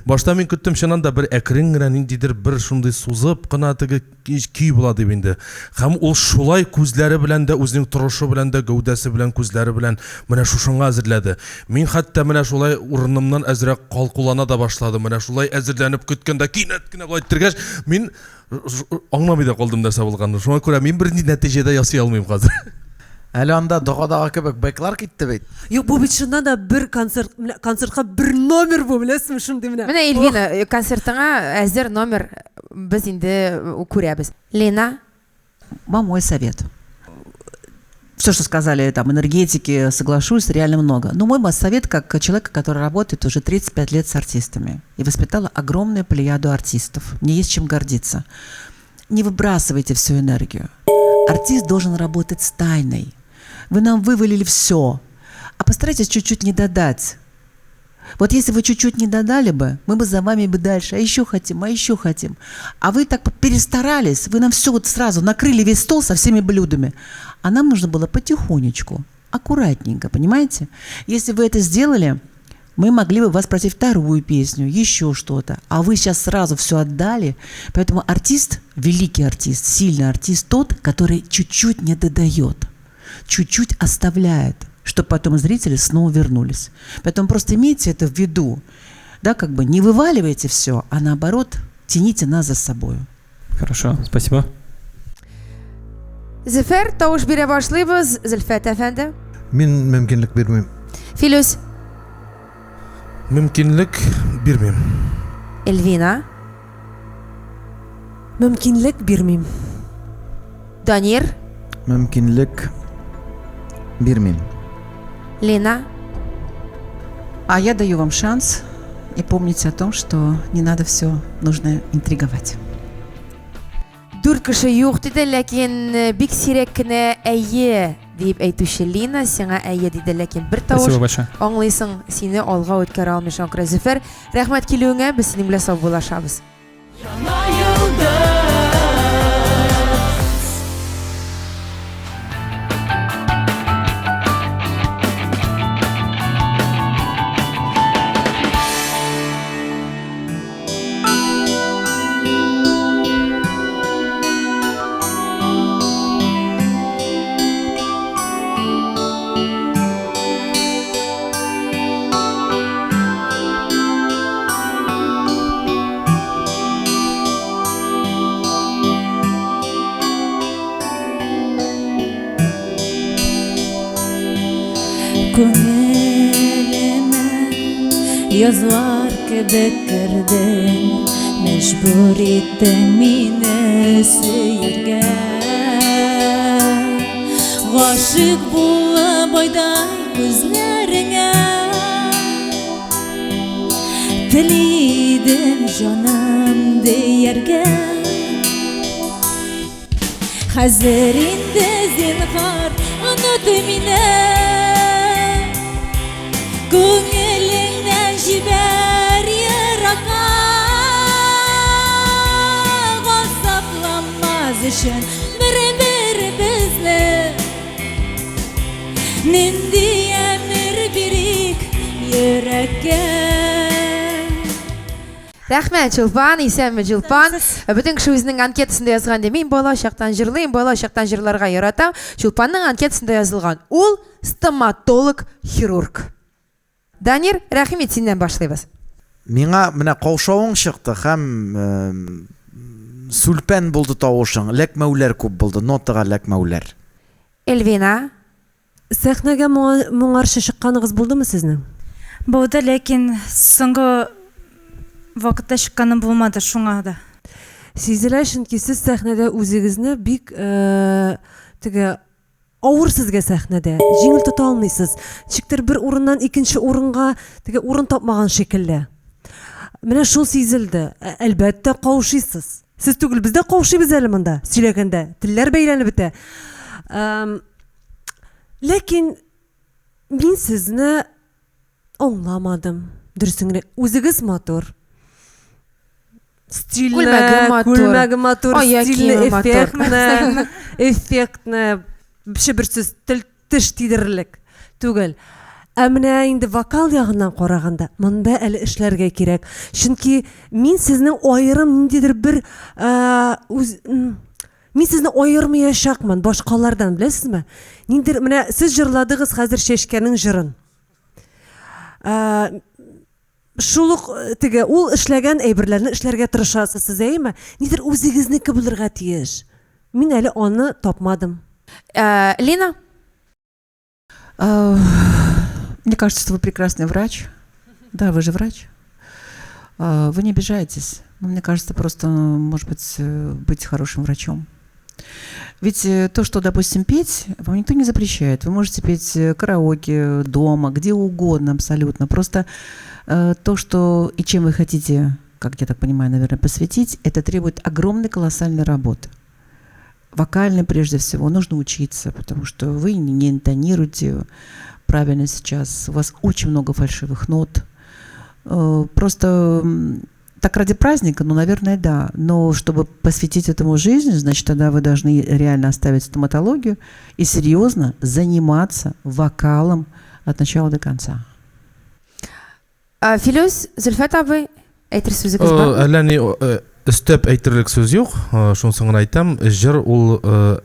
башта мин көттем чыннан да бер әкрен генә ниндидер бер шундый сузып кына теге көй була дип инде. Һәм ул шулай күзләре белән дә, үзенең торышы белән дә, гәүдәсе белән, күзләре белән менә шушыңа әзерләде. Мин хәтта менә шулай урынымнан әзрәк калкулана да башладым. Менә шулай әзерләнеп көткәндә кинәт кенә болай иттергәч, мин аңламый да калдым нәрсә булганын. Шуңа күрә мин бернинди нәтиҗә дә ясый алмыйм хәзер. Әле анда догадагы кебек бэклар китте бит. Юк, бу бит чыннан да бер концерт, менә концертка бер номер бу, беләсезме, шундый менә. Менә Эльвина, э, концертыңа әзер номер без инде э, күрәбез. Лена, Вам мой совет. Все, что сказали, там, энергетики, соглашусь, реально много. Но мой совет как человека, который работает уже 35 лет с артистами и воспитала огромную плеяду артистов. Мне есть чем гордиться. Не выбрасывайте всю энергию. Артист должен работать с тайной. Вы нам вывалили все, а постарайтесь чуть-чуть не додать. Вот если вы чуть-чуть не додали бы, мы бы за вами бы дальше, а еще хотим, а еще хотим. А вы так перестарались, вы нам все вот сразу накрыли весь стол со всеми блюдами. А нам нужно было потихонечку, аккуратненько, понимаете? Если вы это сделали, мы могли бы вас просить вторую песню, еще что-то. А вы сейчас сразу все отдали. Поэтому артист, великий артист, сильный артист тот, который чуть-чуть не додает, чуть-чуть оставляет, чтобы потом зрители снова вернулись. Поэтому просто имейте это в виду. Да, как бы не вываливайте все, а наоборот, тяните нас за собой. Хорошо, спасибо. Зөфәр, тавыш бирә башлыйбыз. Зөлфәт әфәнде. Мин мөмкинлек бирмим. Филүс, Мөмкинлек бирмим. Эльвина, Мөмкинлек бирмим. Данир, Мөмкинлек бирмим. Лена, А я даю вам шанс и помните о том, что не надо все, нужно интриговать. Дүрт кеше юк диде, ләкин э, бик сирәк кенә әйе дип әйтүче Лина сиңа әйе диде, ләкин бер тавыш Спасибо большое. аңлыйсың, сине алга үткәрә алмый шуңа күрә Зөфәр, рәхмәт килүеңә, без синең белән саубуллашабыз. Яңа йолдыз. Күңелемә язлар кебек кердең, Мәҗбүр иттең мине сөяргә. Гашыйк булып айдай күзләреңә, Тели идем җаным дияргә. Хәзер инде зинһар оныт мине Күңелеңнән җибәр еракка Газапламас өчен бер-беребезне Нинди әмер бирик йөрәккә Рәхмәт, Чулпан, исәнме, Чулпан. Бөтен кеше үзенең анкетасында язган ди. Мин бала чактан җырлыйм, бала чактан җырларга яратам. Чулпанның анкетасында язылган. Ул стоматолог, хирург. Данир, рәхим ит, синнән башлыйбыз. Миңа менә каушавың чыкты һәм сүлпән булды тавышың, эләкмәүләр күп булды, нотага эләкмәүләр. Эльвина. Сәхнәгә моңарчы чыкканыгыз булдымы сезнең? Булды, ләкин соңгы вакытта чыкканым булмады, шуңа да. Сизелә, чөнки сез сәхнәдә үзегезне бик теге авыр сезгә сәхнәдә, җиңел тота алмыйсыз. Ничектер бер урыннан икенче урынга теге урын тапмаган шикелле. Менә шул сизелде. Әлбәттә, каушыйсыз. Сез түгел, без дә каушыйбыз әле монда, сөйләгәндә. Телләр бәйләнеп бетә. Ләкин мин сезне аңламадым. Дөресен генә, үзегез матур. Стильно, Күлмәге матур. Күлмәге матур, Аяк стильно, киеме матур. эффектно, эффектно. Вообще бер сүз тел теш тидерерлек түгел. Ә менә инде вокал ягыннан караганда, монда әле эшләргә кирәк. Чөнки мин сезнең аерым ниндидер бер үз Мин сезне аермаячакмын башкалардан, беләсезме? Ниндидер менә сез җырладыгыз хәзер Чәчкәнең җырын. Ә, шул ук э, теге ул эшләгән әйберләрне эшләргә тырышасыз сез, әйеме? Нидер үзегезнеке булырга тиеш. Мин әле аны тапмадым. Ә, Лина? Мне кажется, что вы прекрасный врач. Да, вы же врач. Вы не обижаетесь. Но мне кажется, просто, может быть, э, быть хорошим врачом. Ведь э, то, что, допустим, петь, вам никто не запрещает. Вы можете петь э, караоке дома, где угодно абсолютно. Просто то, что и чем вы хотите, как я так понимаю, наверное, посвятить, это требует огромной колоссальной работы. Вокальной прежде всего нужно учиться, потому что вы не интонируете правильно сейчас, у вас очень много фальшивых нот. Просто так ради праздника, ну, наверное, да. Но чтобы посвятить этому жизнь, значит, тогда вы должны реально оставить стоматологию и серьезно заниматься вокалом от начала до конца. Ә, Филүс, Зөлфәт абый, әйтер сүзегез бармы? Әллә ни э, өстәп әйтерлек сүз юк. Э, Шунысын гына әйтәм, җыр ул э,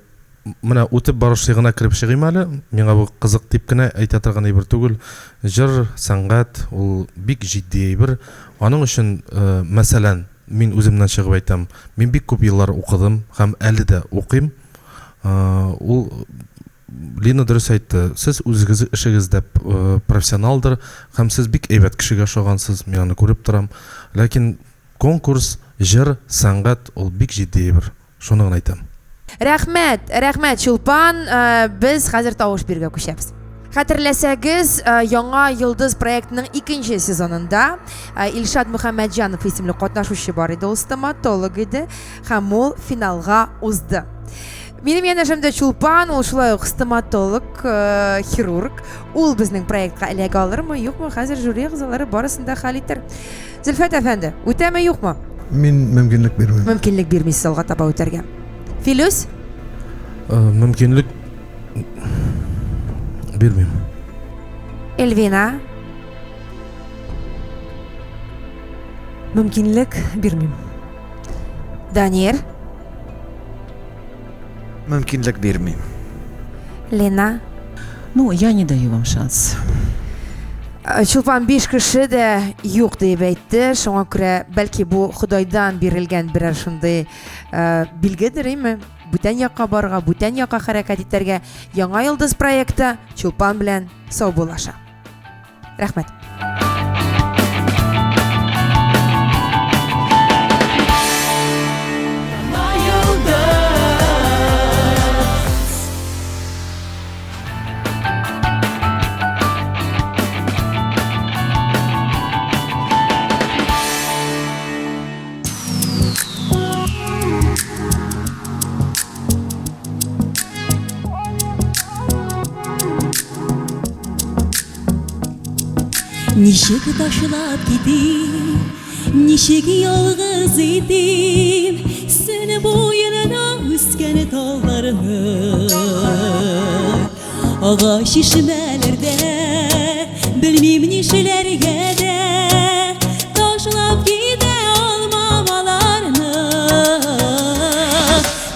менә үтеп барышлый гына кереп чыгыйм әле. Миңа бу кызык дип кенә әйтә торган әйбер түгел. Җыр, сәнгать ул бик җитди әйбер. Аның өчен, мәсәлән, мин үземнән чыгып әйтәм, мин бик күп еллар укыдым һәм әле дә укыйм. Ул Лина дөрес әйтте, сез үзегез эшегездә профессионалдыр һәм сез бик әйбәт кешегә ошагансыз, мин аны күреп торам. Ләкин конкурс, җыр, сәнгать ул бик җитди әйбер. Шуны гына әйтәм. Рәхмәт, рәхмәт, Чулпан. Без хәзер тавыш бирүгә күчәбез. Хәтерләсәгез, Яңа йолдыз проектының икенче сезонында Илшат Мөхәммәтҗанов исемле катнашучы бар иде, ул стоматолог иде һәм ул финалга узды. Минем янәшәмдә Чулпан, ул шулай ук стоматолог, хирург. Ул безнең проектка эләгә алырмы, юкмы, хәзер жюри әгъзалары барысын да хәл итәр. Зөлфәт әфәнде, үтәме, юкмы? Мин мөмкинлек бирмим. Мөмкинлек бирмисез алга таба үтәргә. Филүс? Э, мөмкинлек бирмим. Эльвина? Мөмкинлек бирмим. Данир? Мөмкинлек бирмим. Лена? Ну, я не даю вам шанс. Э, Чулпан биш кеше дә юк дип әйтте. Шуңа күрә бәлки бу Ходайдан бирелгән берәр шундый э, билгедер, име? бүтән якка барырга, бүтән якка хәрәкәт итәргә. Яңа йолдыз проекты Чулпан белән саубуллаша. Рәхмәт. Ничек ташлап китим, ничек ялгыз итим Сөн буенда үскән талларны. Ага чишмәләрдә, белмим нишләргә дә, Ташлап китә алмам аларны.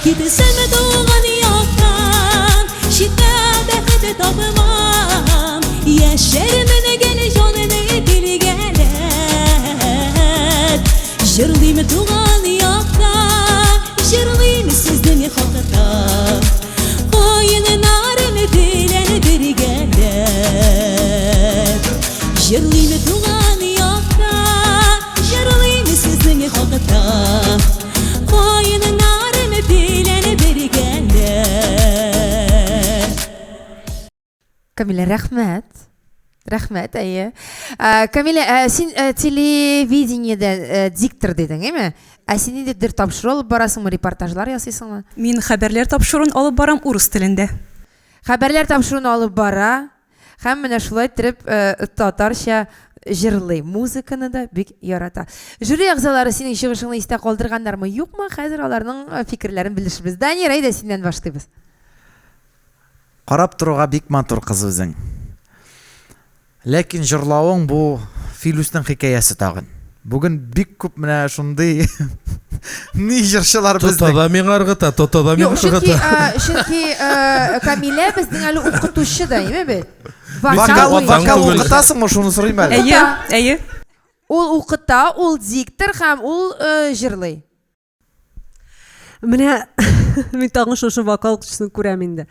Китсәм туган яктан, читтә бәхет тапмам, Яшәрмен гел җанны телгәләп. Җырлыйм туган якта, җырлыйм сезнең хакта, Каеннарым белән бергәләп. Җырлыйм туган якта, җырлыйм сезнең хакта, Каеннарым белән бергәләп. Камилә, рәхмәт. Рәхмәт, әйе. Камилә, син телевидениедә диктор дидең, әйме? Ә син ниндидер тапшыру алып барасыңмы, репортажлар ясыйсыңмы? Мин хәбәрләр тапшыруын алып барам урыс телендә. Хәбәрләр тапшыруын алып бара һәм менә шулай иттереп татарча җырлый, музыканы да бик ярата. Жюри әгъзалары синең чыгышыңны истә калдырганнармы, юкмы? Хәзер аларның фикерләрен белешербез. Данир, әйдә, синнән башлыйбыз. Карап торуга бик матур кыз үзең. Ләкин җырлавың бу Филүснең хикәясе тагын. Бүген бик күп менә шундый ни җырчылар Тота безнең. да миңа ыргыта, тота да миңа Юк, чөнки, ыргыта. чөнки Камилә безнең әле укытучы да, әйме бит? Вокал, буенча. вокал укытасыңмы, шуны сорыйм әле. Әйе, әйе. Ул укыта, ул диктор һәм ул җырлый. Менә мин тагын шушы вокал укытучысын күрәм инде.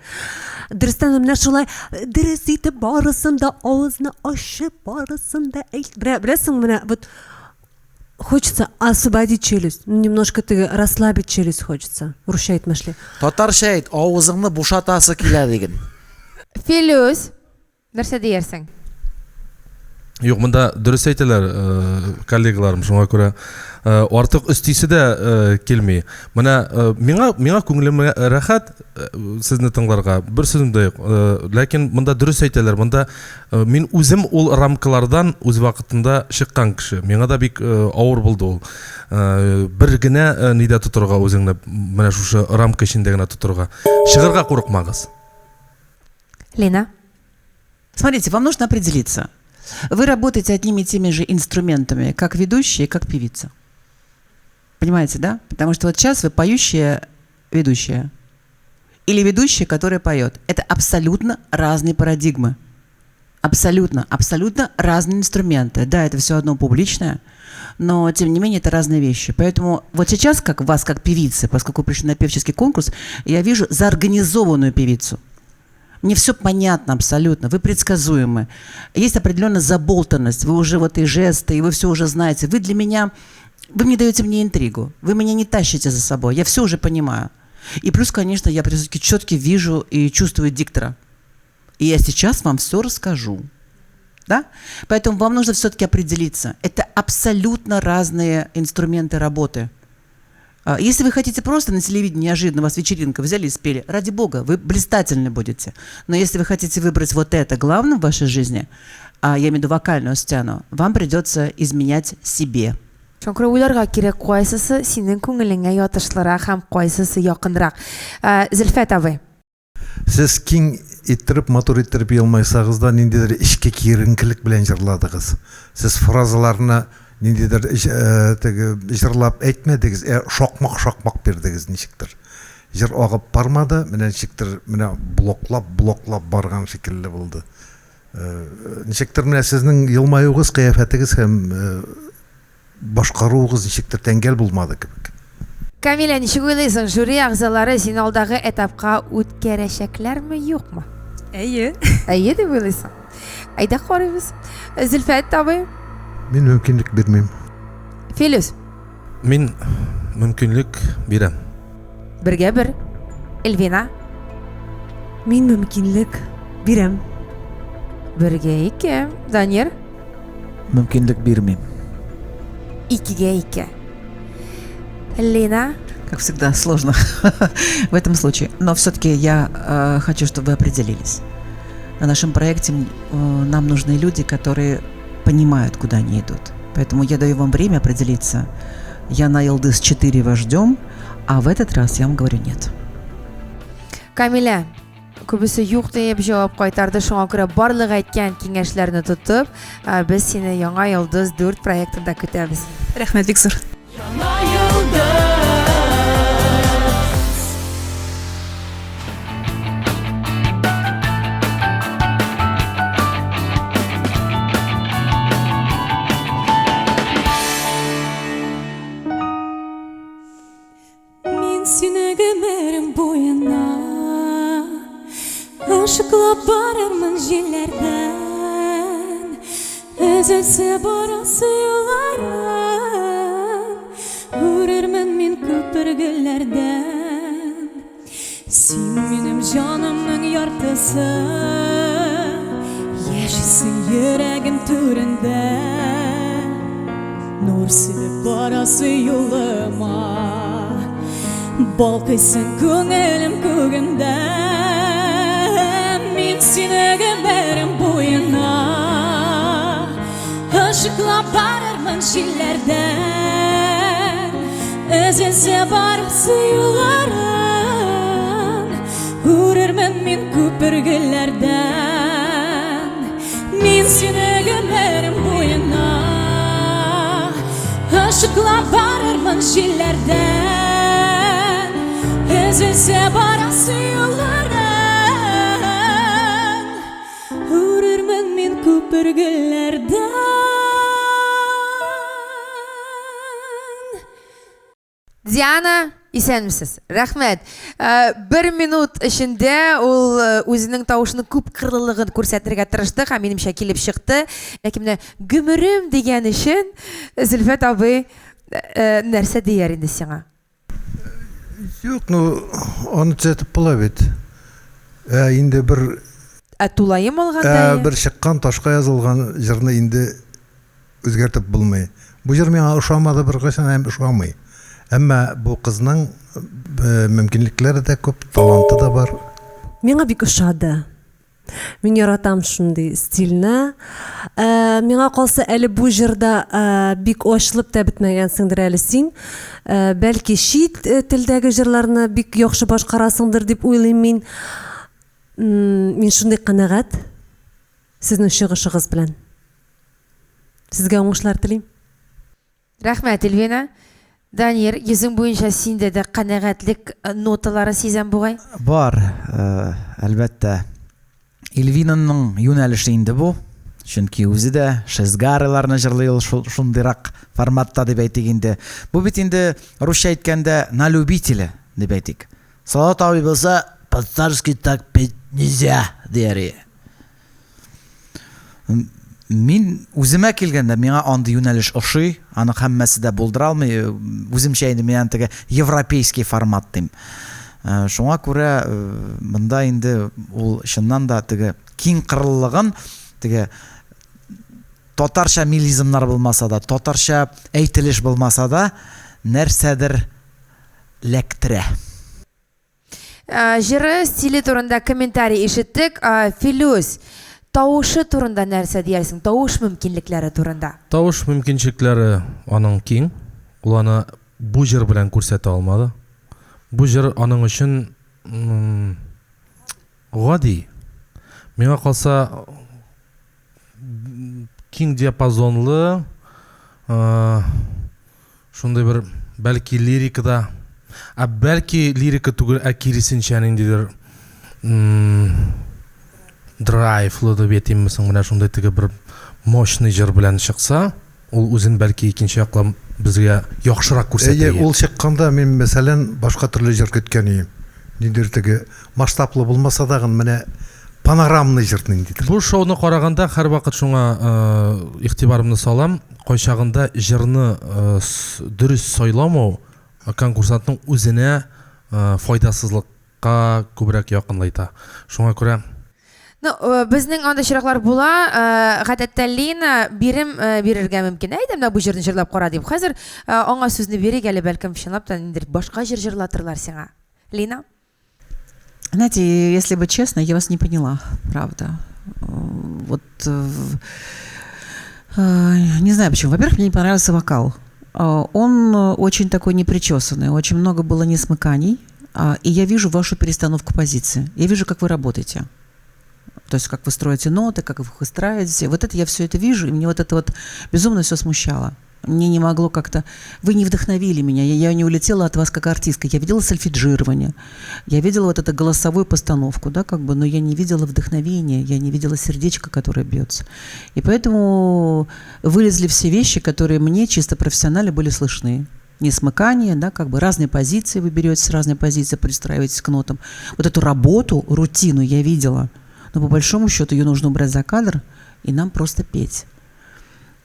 Дөрестән дә менә шулай дөрес итеп барысын да авызны ачып, барысын да әйт. Менә беләсең, менә вот хочется освободить челюсть, ну, немножко теге расслабить челюсть хочется. Русча әйтмешли. Татарча әйт, авызыңны бушатасы килә диген. Филүс, Нәрсә диярсең? Юк, монда дөрес әйтәләр э, коллегаларым, шуңа күрә э, артык өстисе дә э, килми. Менә миңа миңа күңелем рәхәт сезне тыңларга, бер сүзем дә юк. Ләкин монда дөрес әйтәләр, монда мин үзем ул рамкалардан үз вакытында чыккан кеше. Миңа да бик авыр булды ул. Бер генә нидә тотырга үзеңне, менә шушы рамка эчендә генә тотырга. Чыгарга курыкмагыз. Лена? Смотрите, вам нужно определиться. Вы работаете одними и теми же инструментами, как ведущая, как певица. Понимаете, да? Потому что вот сейчас вы поющая ведущая. Или ведущая, которая поет. Это абсолютно разные парадигмы. Абсолютно, абсолютно разные инструменты. Да, это все одно публичное, но тем не менее это разные вещи. Поэтому вот сейчас, как вас, как певицы, поскольку вы пришли на певческий конкурс, я вижу заорганизованную певицу. Мне все понятно абсолютно, вы предсказуемы. Есть определенная заболтанность, вы уже вот и жесты, и вы все уже знаете. Вы для меня, вы мне даете мне интригу, вы меня не тащите за собой, я все уже понимаю. И плюс, конечно, я все-таки четко вижу и чувствую диктора. И я сейчас вам все расскажу. Да? Поэтому вам нужно все-таки определиться. Это абсолютно разные инструменты работы. Если вы хотите просто на телевидении неожиданно вас вечеринка взяли и спели, ради бога, вы блистательны будете. Но если вы хотите выбрать вот это главным в вашей жизни, я имею в виду вокальную сцену, вам придется изменять себе. Шуңа күрә уйларга кирәк, кайсысы синең күңелеңә ятышлырак һәм кайсысы якынрак. Зөлфәт абый. Сез киң иттереп, матур иттереп елмайсагыз да, ниндидер эчке киеренкелек белән җырладыгыз. Сез фразаларны ниндидер теге җырлап әйтмәдегез, ә шакмак-шакмак бирдегез ничектер. Җыр агып бармады, менә ничектер, менә блоклап-блоклап барган шикелле булды. Ничектер менә сезнең елмаюыгыз, кыяфәтегез һәм башкаруыгыз ничектер тәңгәл булмады кебек. Камилә, ничек уйлыйсың, жюри әгъзалары сине алдагы этапка үткәрәчәкләрме, юкмы? Әйе. Әйе дип уйлыйсың. Әйдә карыйбыз. Зөлфәт абый. Мин мөмкинлек бирмим. Филүс. Мин мөмкинлек бирәм. Бергә бер. Эльвина. Мин мөмкинлек бирәм. Бергә ике. Данир. Мөмкинлек бирмим. Икегә ике. Лина. Как всегда, сложно в этом случае. Но все-таки я э, хочу, чтобы вы определились. На нашем проекте э, нам нужны люди, которые понимают, куда они идут. Поэтому я даю вам время определиться. Я на Елдыс 4 вас ждем, а в этот раз я вам говорю нет. Камилә, күбесе юк диеп җавап кайтарды, шуңа күрә барлык әйткән киңәшләрне тотып, без сине Яңа йолдыз 4 проектында көтәбез. Рәхмәт бик зур. Мин сине гомерем буена Ышыклап барырмын җилләрдән Өзелсә барасы юлларың Үрермен мин күпер гөлләрдән Син минем җанымның яртысы Яшисең йөрәгем түрендә Нур сибеп барасы юлыма Балкыйсың күңелем күгендә Мин сине гомерем буена Ышыклап барырмын җилләрдән Өзелсә барасы юлларың Үрермен мин күпер гөлләрдән Мин сине гомерем буена Ышыклап барырмын җилләрдән Өзелсә барасы юлларың Үрермен мин күпер гөлләрдән. Диана, исәнмесез. Рәхмәт. Э, бер минут эчендә ул э, үзенең тавышының күп кырлылыгын күрсәтергә тырышты һәм минемчә килеп чыкты. Ләкин менә гомерем дигән өчен Зөлфәт абый э, нәрсә дияр инде сиңа? Юк, ну, аны төзәтеп була бит. Ә инде бер Ә тулаем алганда? Ә бер чыккан ташка язылган җырны инде үзгәртеп булмый. Бу җыр миңа ошамады беркайчан һәм ошамый. Әмма бу кызның э, мөмкинлекләре дә күп, таланты да бар. Миңа бик ошады. Мин яратам шундый стильне. Ә, миңа калса, әле бу җырда ә, бик ачылып та бетмәгәнсеңдер әле син. Ә, бәлки чит э, телдәге җырларны бик яхшы башкарасыңдыр дип уйлыйм мин. Мин шундый канәгать сезнең чыгышыгыз белән. Сезгә уңышлар телим. Рәхмәт, Эльвина. Данир, йөзең буенча синдә дә канәгатьлек э, ноталары сизәм бугай. Бар, э, әлбәттә. Эльвинаның юнәлеше инде бу. Чөнки үзе дә Шезгарыларны җырлый ул шундыйрак форматта дип әйтик инде. Бу бит инде русча әйткәндә на любителя дип әйтик. Салават абый булса, по-царски так петь нельзя, дияр иде. Мин үземә килгәндә, миңа андый юнәлеш ошый, аны һәммәсе дә булдыра алмый. Э, үземчә инде мин аны теге европейский формат дим. Э, шуңа күрә э, монда инде ул чыннан да теге киң кырлылыгын, теге татарча мелизмнар булмаса да, татарча әйтелеш булмаса да, нәрсәдер ләктерә. Э, җыры стиле турында комментарий ишеттек. Э, Филүс, тавышы турында нәрсә диярсең? Тавыш мөмкинлекләре турында. Тавыш мөмкинчелекләре аның киң. Ул аны бу җыр белән күрсәтә алмады. Бу җыр аның өчен гади. Миңа калса, киң диапазонлы, э, Шундый бер, бәлки лирикада, ә бәлки лирика түгел, ә киресенчә ниндидер драйвлы дип әйтимме соң, менә шундый теге бер мощный җыр белән чыкса, ул үзен бәлки икенче яклап безгә яхшырак күрсәтә. Әйе, ул чыкканда мин, мәсәлән, башка төрле җыр көткән идем. Ниндидер теге масштаблы булмаса дагын, менә панорамный җыр ниндидер. Бу шоуны караганда һәрвакыт шуңа игътибарымны салам, кайчагында җырны дөрес сайламау конкурсантның үзенә файдасызлыкка күбрәк якынлайта. Шуңа күрә Ну, безнең андый очраклар була. Гадәттә Лина бирем бирергә мөмкин. Әйдә, менә бу җырны җырлап кара дип. Хәзер аңа сүзне бирик әле, бәлкем, чынлап та ниндидер башка җыр җырлатырлар сиңа. Лина? Знаете, если быть честной, я вас не поняла, правда. Вот не знаю почему. Во-первых, мне не понравился вокал. Он очень такой непричесанный, очень много было несмыканий. И я вижу вашу перестановку позиций. Я вижу, как вы работаете. То есть, как вы строите ноты, как вы их выстраиваете. Вот это я все это вижу, и мне вот это вот безумно все смущало. Мне не могло как-то... Вы не вдохновили меня, я не улетела от вас как артистка. Я видела сольфеджирование, я видела вот эту голосовую постановку, да, как бы, но я не видела вдохновения, я не видела сердечко, которое бьется. И поэтому вылезли все вещи, которые мне чисто профессионально были слышны. Несмыкание, да, как бы разные позиции вы берете, с разной позиции пристраиваетесь к нотам. Вот эту работу, рутину я видела, но по большому счету ее нужно убрать за кадр и нам просто петь.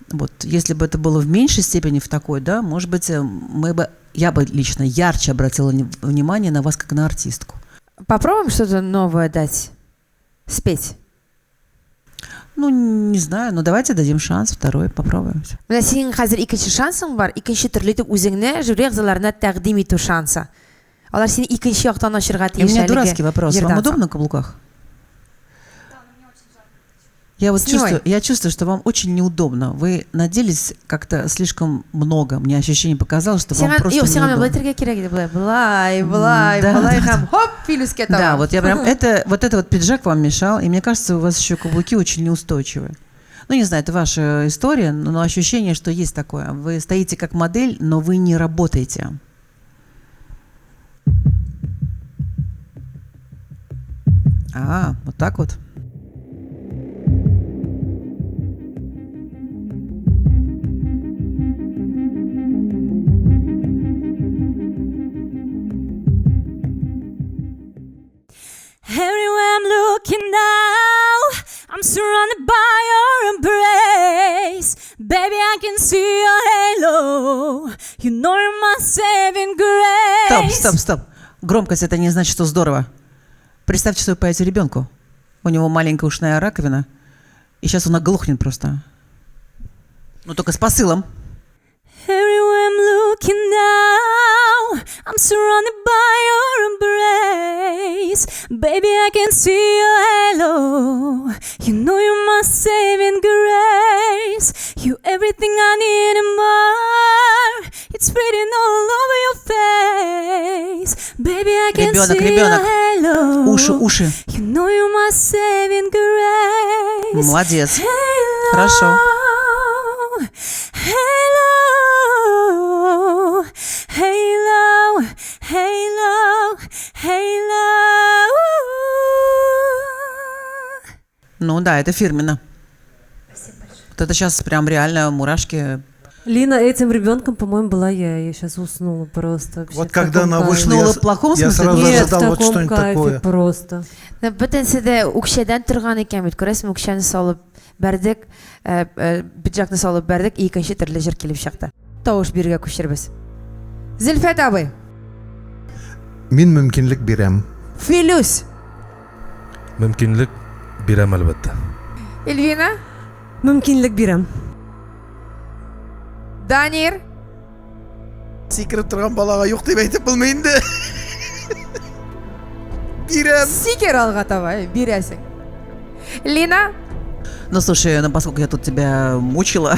Вот, если бы это было в меньшей степени в такой, да, может быть, я бы лично ярче обратила внимание на вас как на артистку. Попробуем что-то новое дать, спеть? Ну, не знаю, но давайте дадим шанс, второй, попробуем. Менә синең хәзер икенче шансың бар, икенче төрле итеп үзеңне жюри әгъзаларына тәкъдим итү шансы. Алар сине икенче яктан ачырга И у тиеш меня әлеге дурацкий вопрос. Вам җырдан соң. удобно на каблуках? Я вот Снимай. чувствую, я чувствую, что вам очень неудобно. Вы наделись как-то слишком много. Мне ощущение показалось, что вам Сиңа, просто юк, сиңа менә неудобно. болай итәргә кирәк иде, болай, болай, болай, Да, болай да, һәм хоп, Филүскә таба. Да, вот я прям это вот это вот пиджак вам мешал, и мне кажется, у вас еще каблуки очень неустойчивые. Ну, не знаю, это ваша история, но ощущение, что есть такое. Вы стоите как модель, но вы не работаете. А, вот так вот. Everywhere I'm looking now, I'm surrounded by your embrace. Baby, I can see your halo. You know you're my saving Стоп, grace. стоп, стоп. Громкость это не значит, что здорово. Представьте, что вы поете ребенку. У него маленькая ушная раковина, и сейчас он оглохнет просто. Ну, только с посылом. Everywhere I'm looking now, I'm surrounded by your embrace. Baby, I can see your halo. You know you're my saving grace. You everything I need and more. It's written all over your face. Baby, I can Ребенок, see your ребенок. halo. Уши, уши. You know you're my saving grace. Молодец. Halo. Хорошо. Halo, halo, halo, halo. Ну да, это фирменно. Вот это сейчас прям реально мурашки. Лина, этим ребенком, по-моему, была я. Я сейчас уснула просто. Вообще, Вот в когда таком она кайфе. вышла, я Уснула в плохом я смысле? сразу Нет, в ожидал вот таком что-нибудь кайфе такое. просто. Бөтенесе дә үкчәдән торган икән бит, күрәсеңме, үкчәне салып бәрдек, пиджакны салып бәрдек, икенче төрле җыр килеп чыкты. Тавыш бирергә күчербез. Зөлфәт абый. Мин мөмкинлек бирәм. Филүс. Мөмкинлек бирәм, әлбәттә. Эльвина. Мөмкинлек бирәм. Данир. Сикереп торган балага юк дип әйтеп булмый инде. Бирәм. Сикер алга таба, бирәсең. Лина. Ну, слушай, ну, поскольку я тут тебя мучила,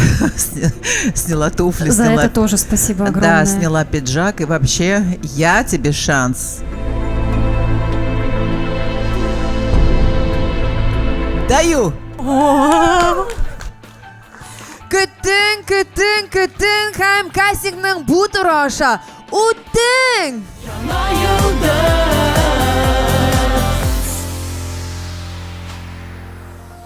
сняла туфли, За сняла... это тоже спасибо Да, огромное. сняла пиджак, и вообще я тебе шанс. Даю! Көттең, көттең, көттең һәм кастингның бу туры аша үттең!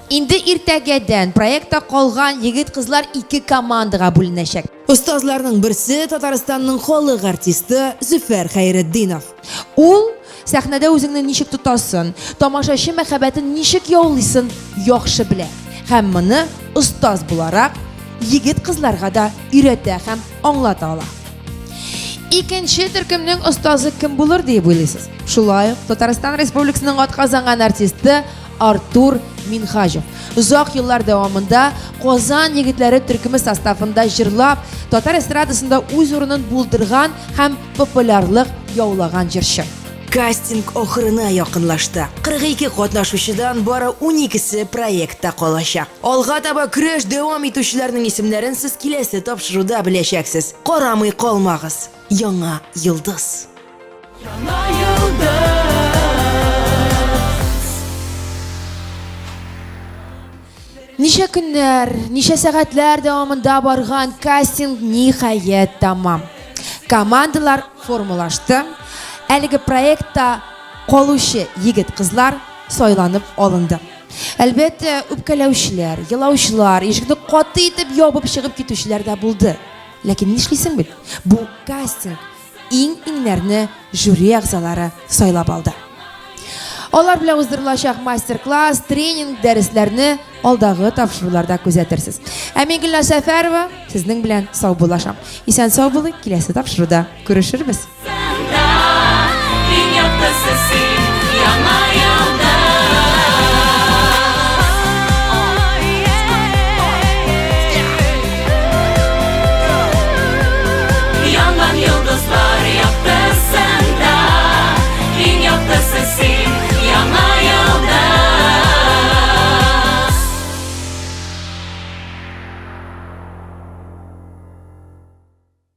Инде иртәгәдән проектта калган егет-кызлар ике командага бүленәчәк. Остазларның берсе Татарстанның халык артисты Зөфәр Хәйретдинов. Ул сәхнәдә үзеңне ничек тотасын, тамашачы мәхәббәтен ничек яулыйсын яхшы белә. Һәм моны остаз буларак егет-кызларга да өйрәтә һәм аңлата ала. Икенче төркемнең остазы кем булыр диеп уйлыйсыз? Шулай ук Татарстан Республикасының атказанган артисты Артур Минхаҗев. Озак еллар дәвамында Казан егетләре төркеме составында җырлап, татар эстрадасында үз урынын булдырган һәм популярлык яулаган җырчы. Кастинг ахырына якынлашты. 42 катнашучыдан бары уникесе проектта калачак. Алга таба көрәш дәвам итүчеләрнең исемнәрен сез киләсе тапшыруда беләчәксез. Карамый калмагыз! Яңа йолдыз! Яңа йолдыз! Ничә көннәр, ничә сәгатьләр дәвамында барган кастинг ниһаять тәмам. Командалар формалашты. Әлеге проектта калучы егет-кызлар сайланып алынды. Әлбәттә, үпкәләүчеләр, елаучылар, ишекне каты итеп ябып чыгып китүчеләр дә булды. Ләкин нишлисең бит, бу кастинг Иң-иңнәрне жюри әгъзалары сайлап алды. Алар белән уздырылачак мастер-класс, тренинг, дәресләрне алдагы тапшыруларда күзәтерсез. Ә мин Гөлназ Сәфәрова сезнең белән саубуллашам. Исән-сау булыйк, киләсе тапшыруда күрешербез.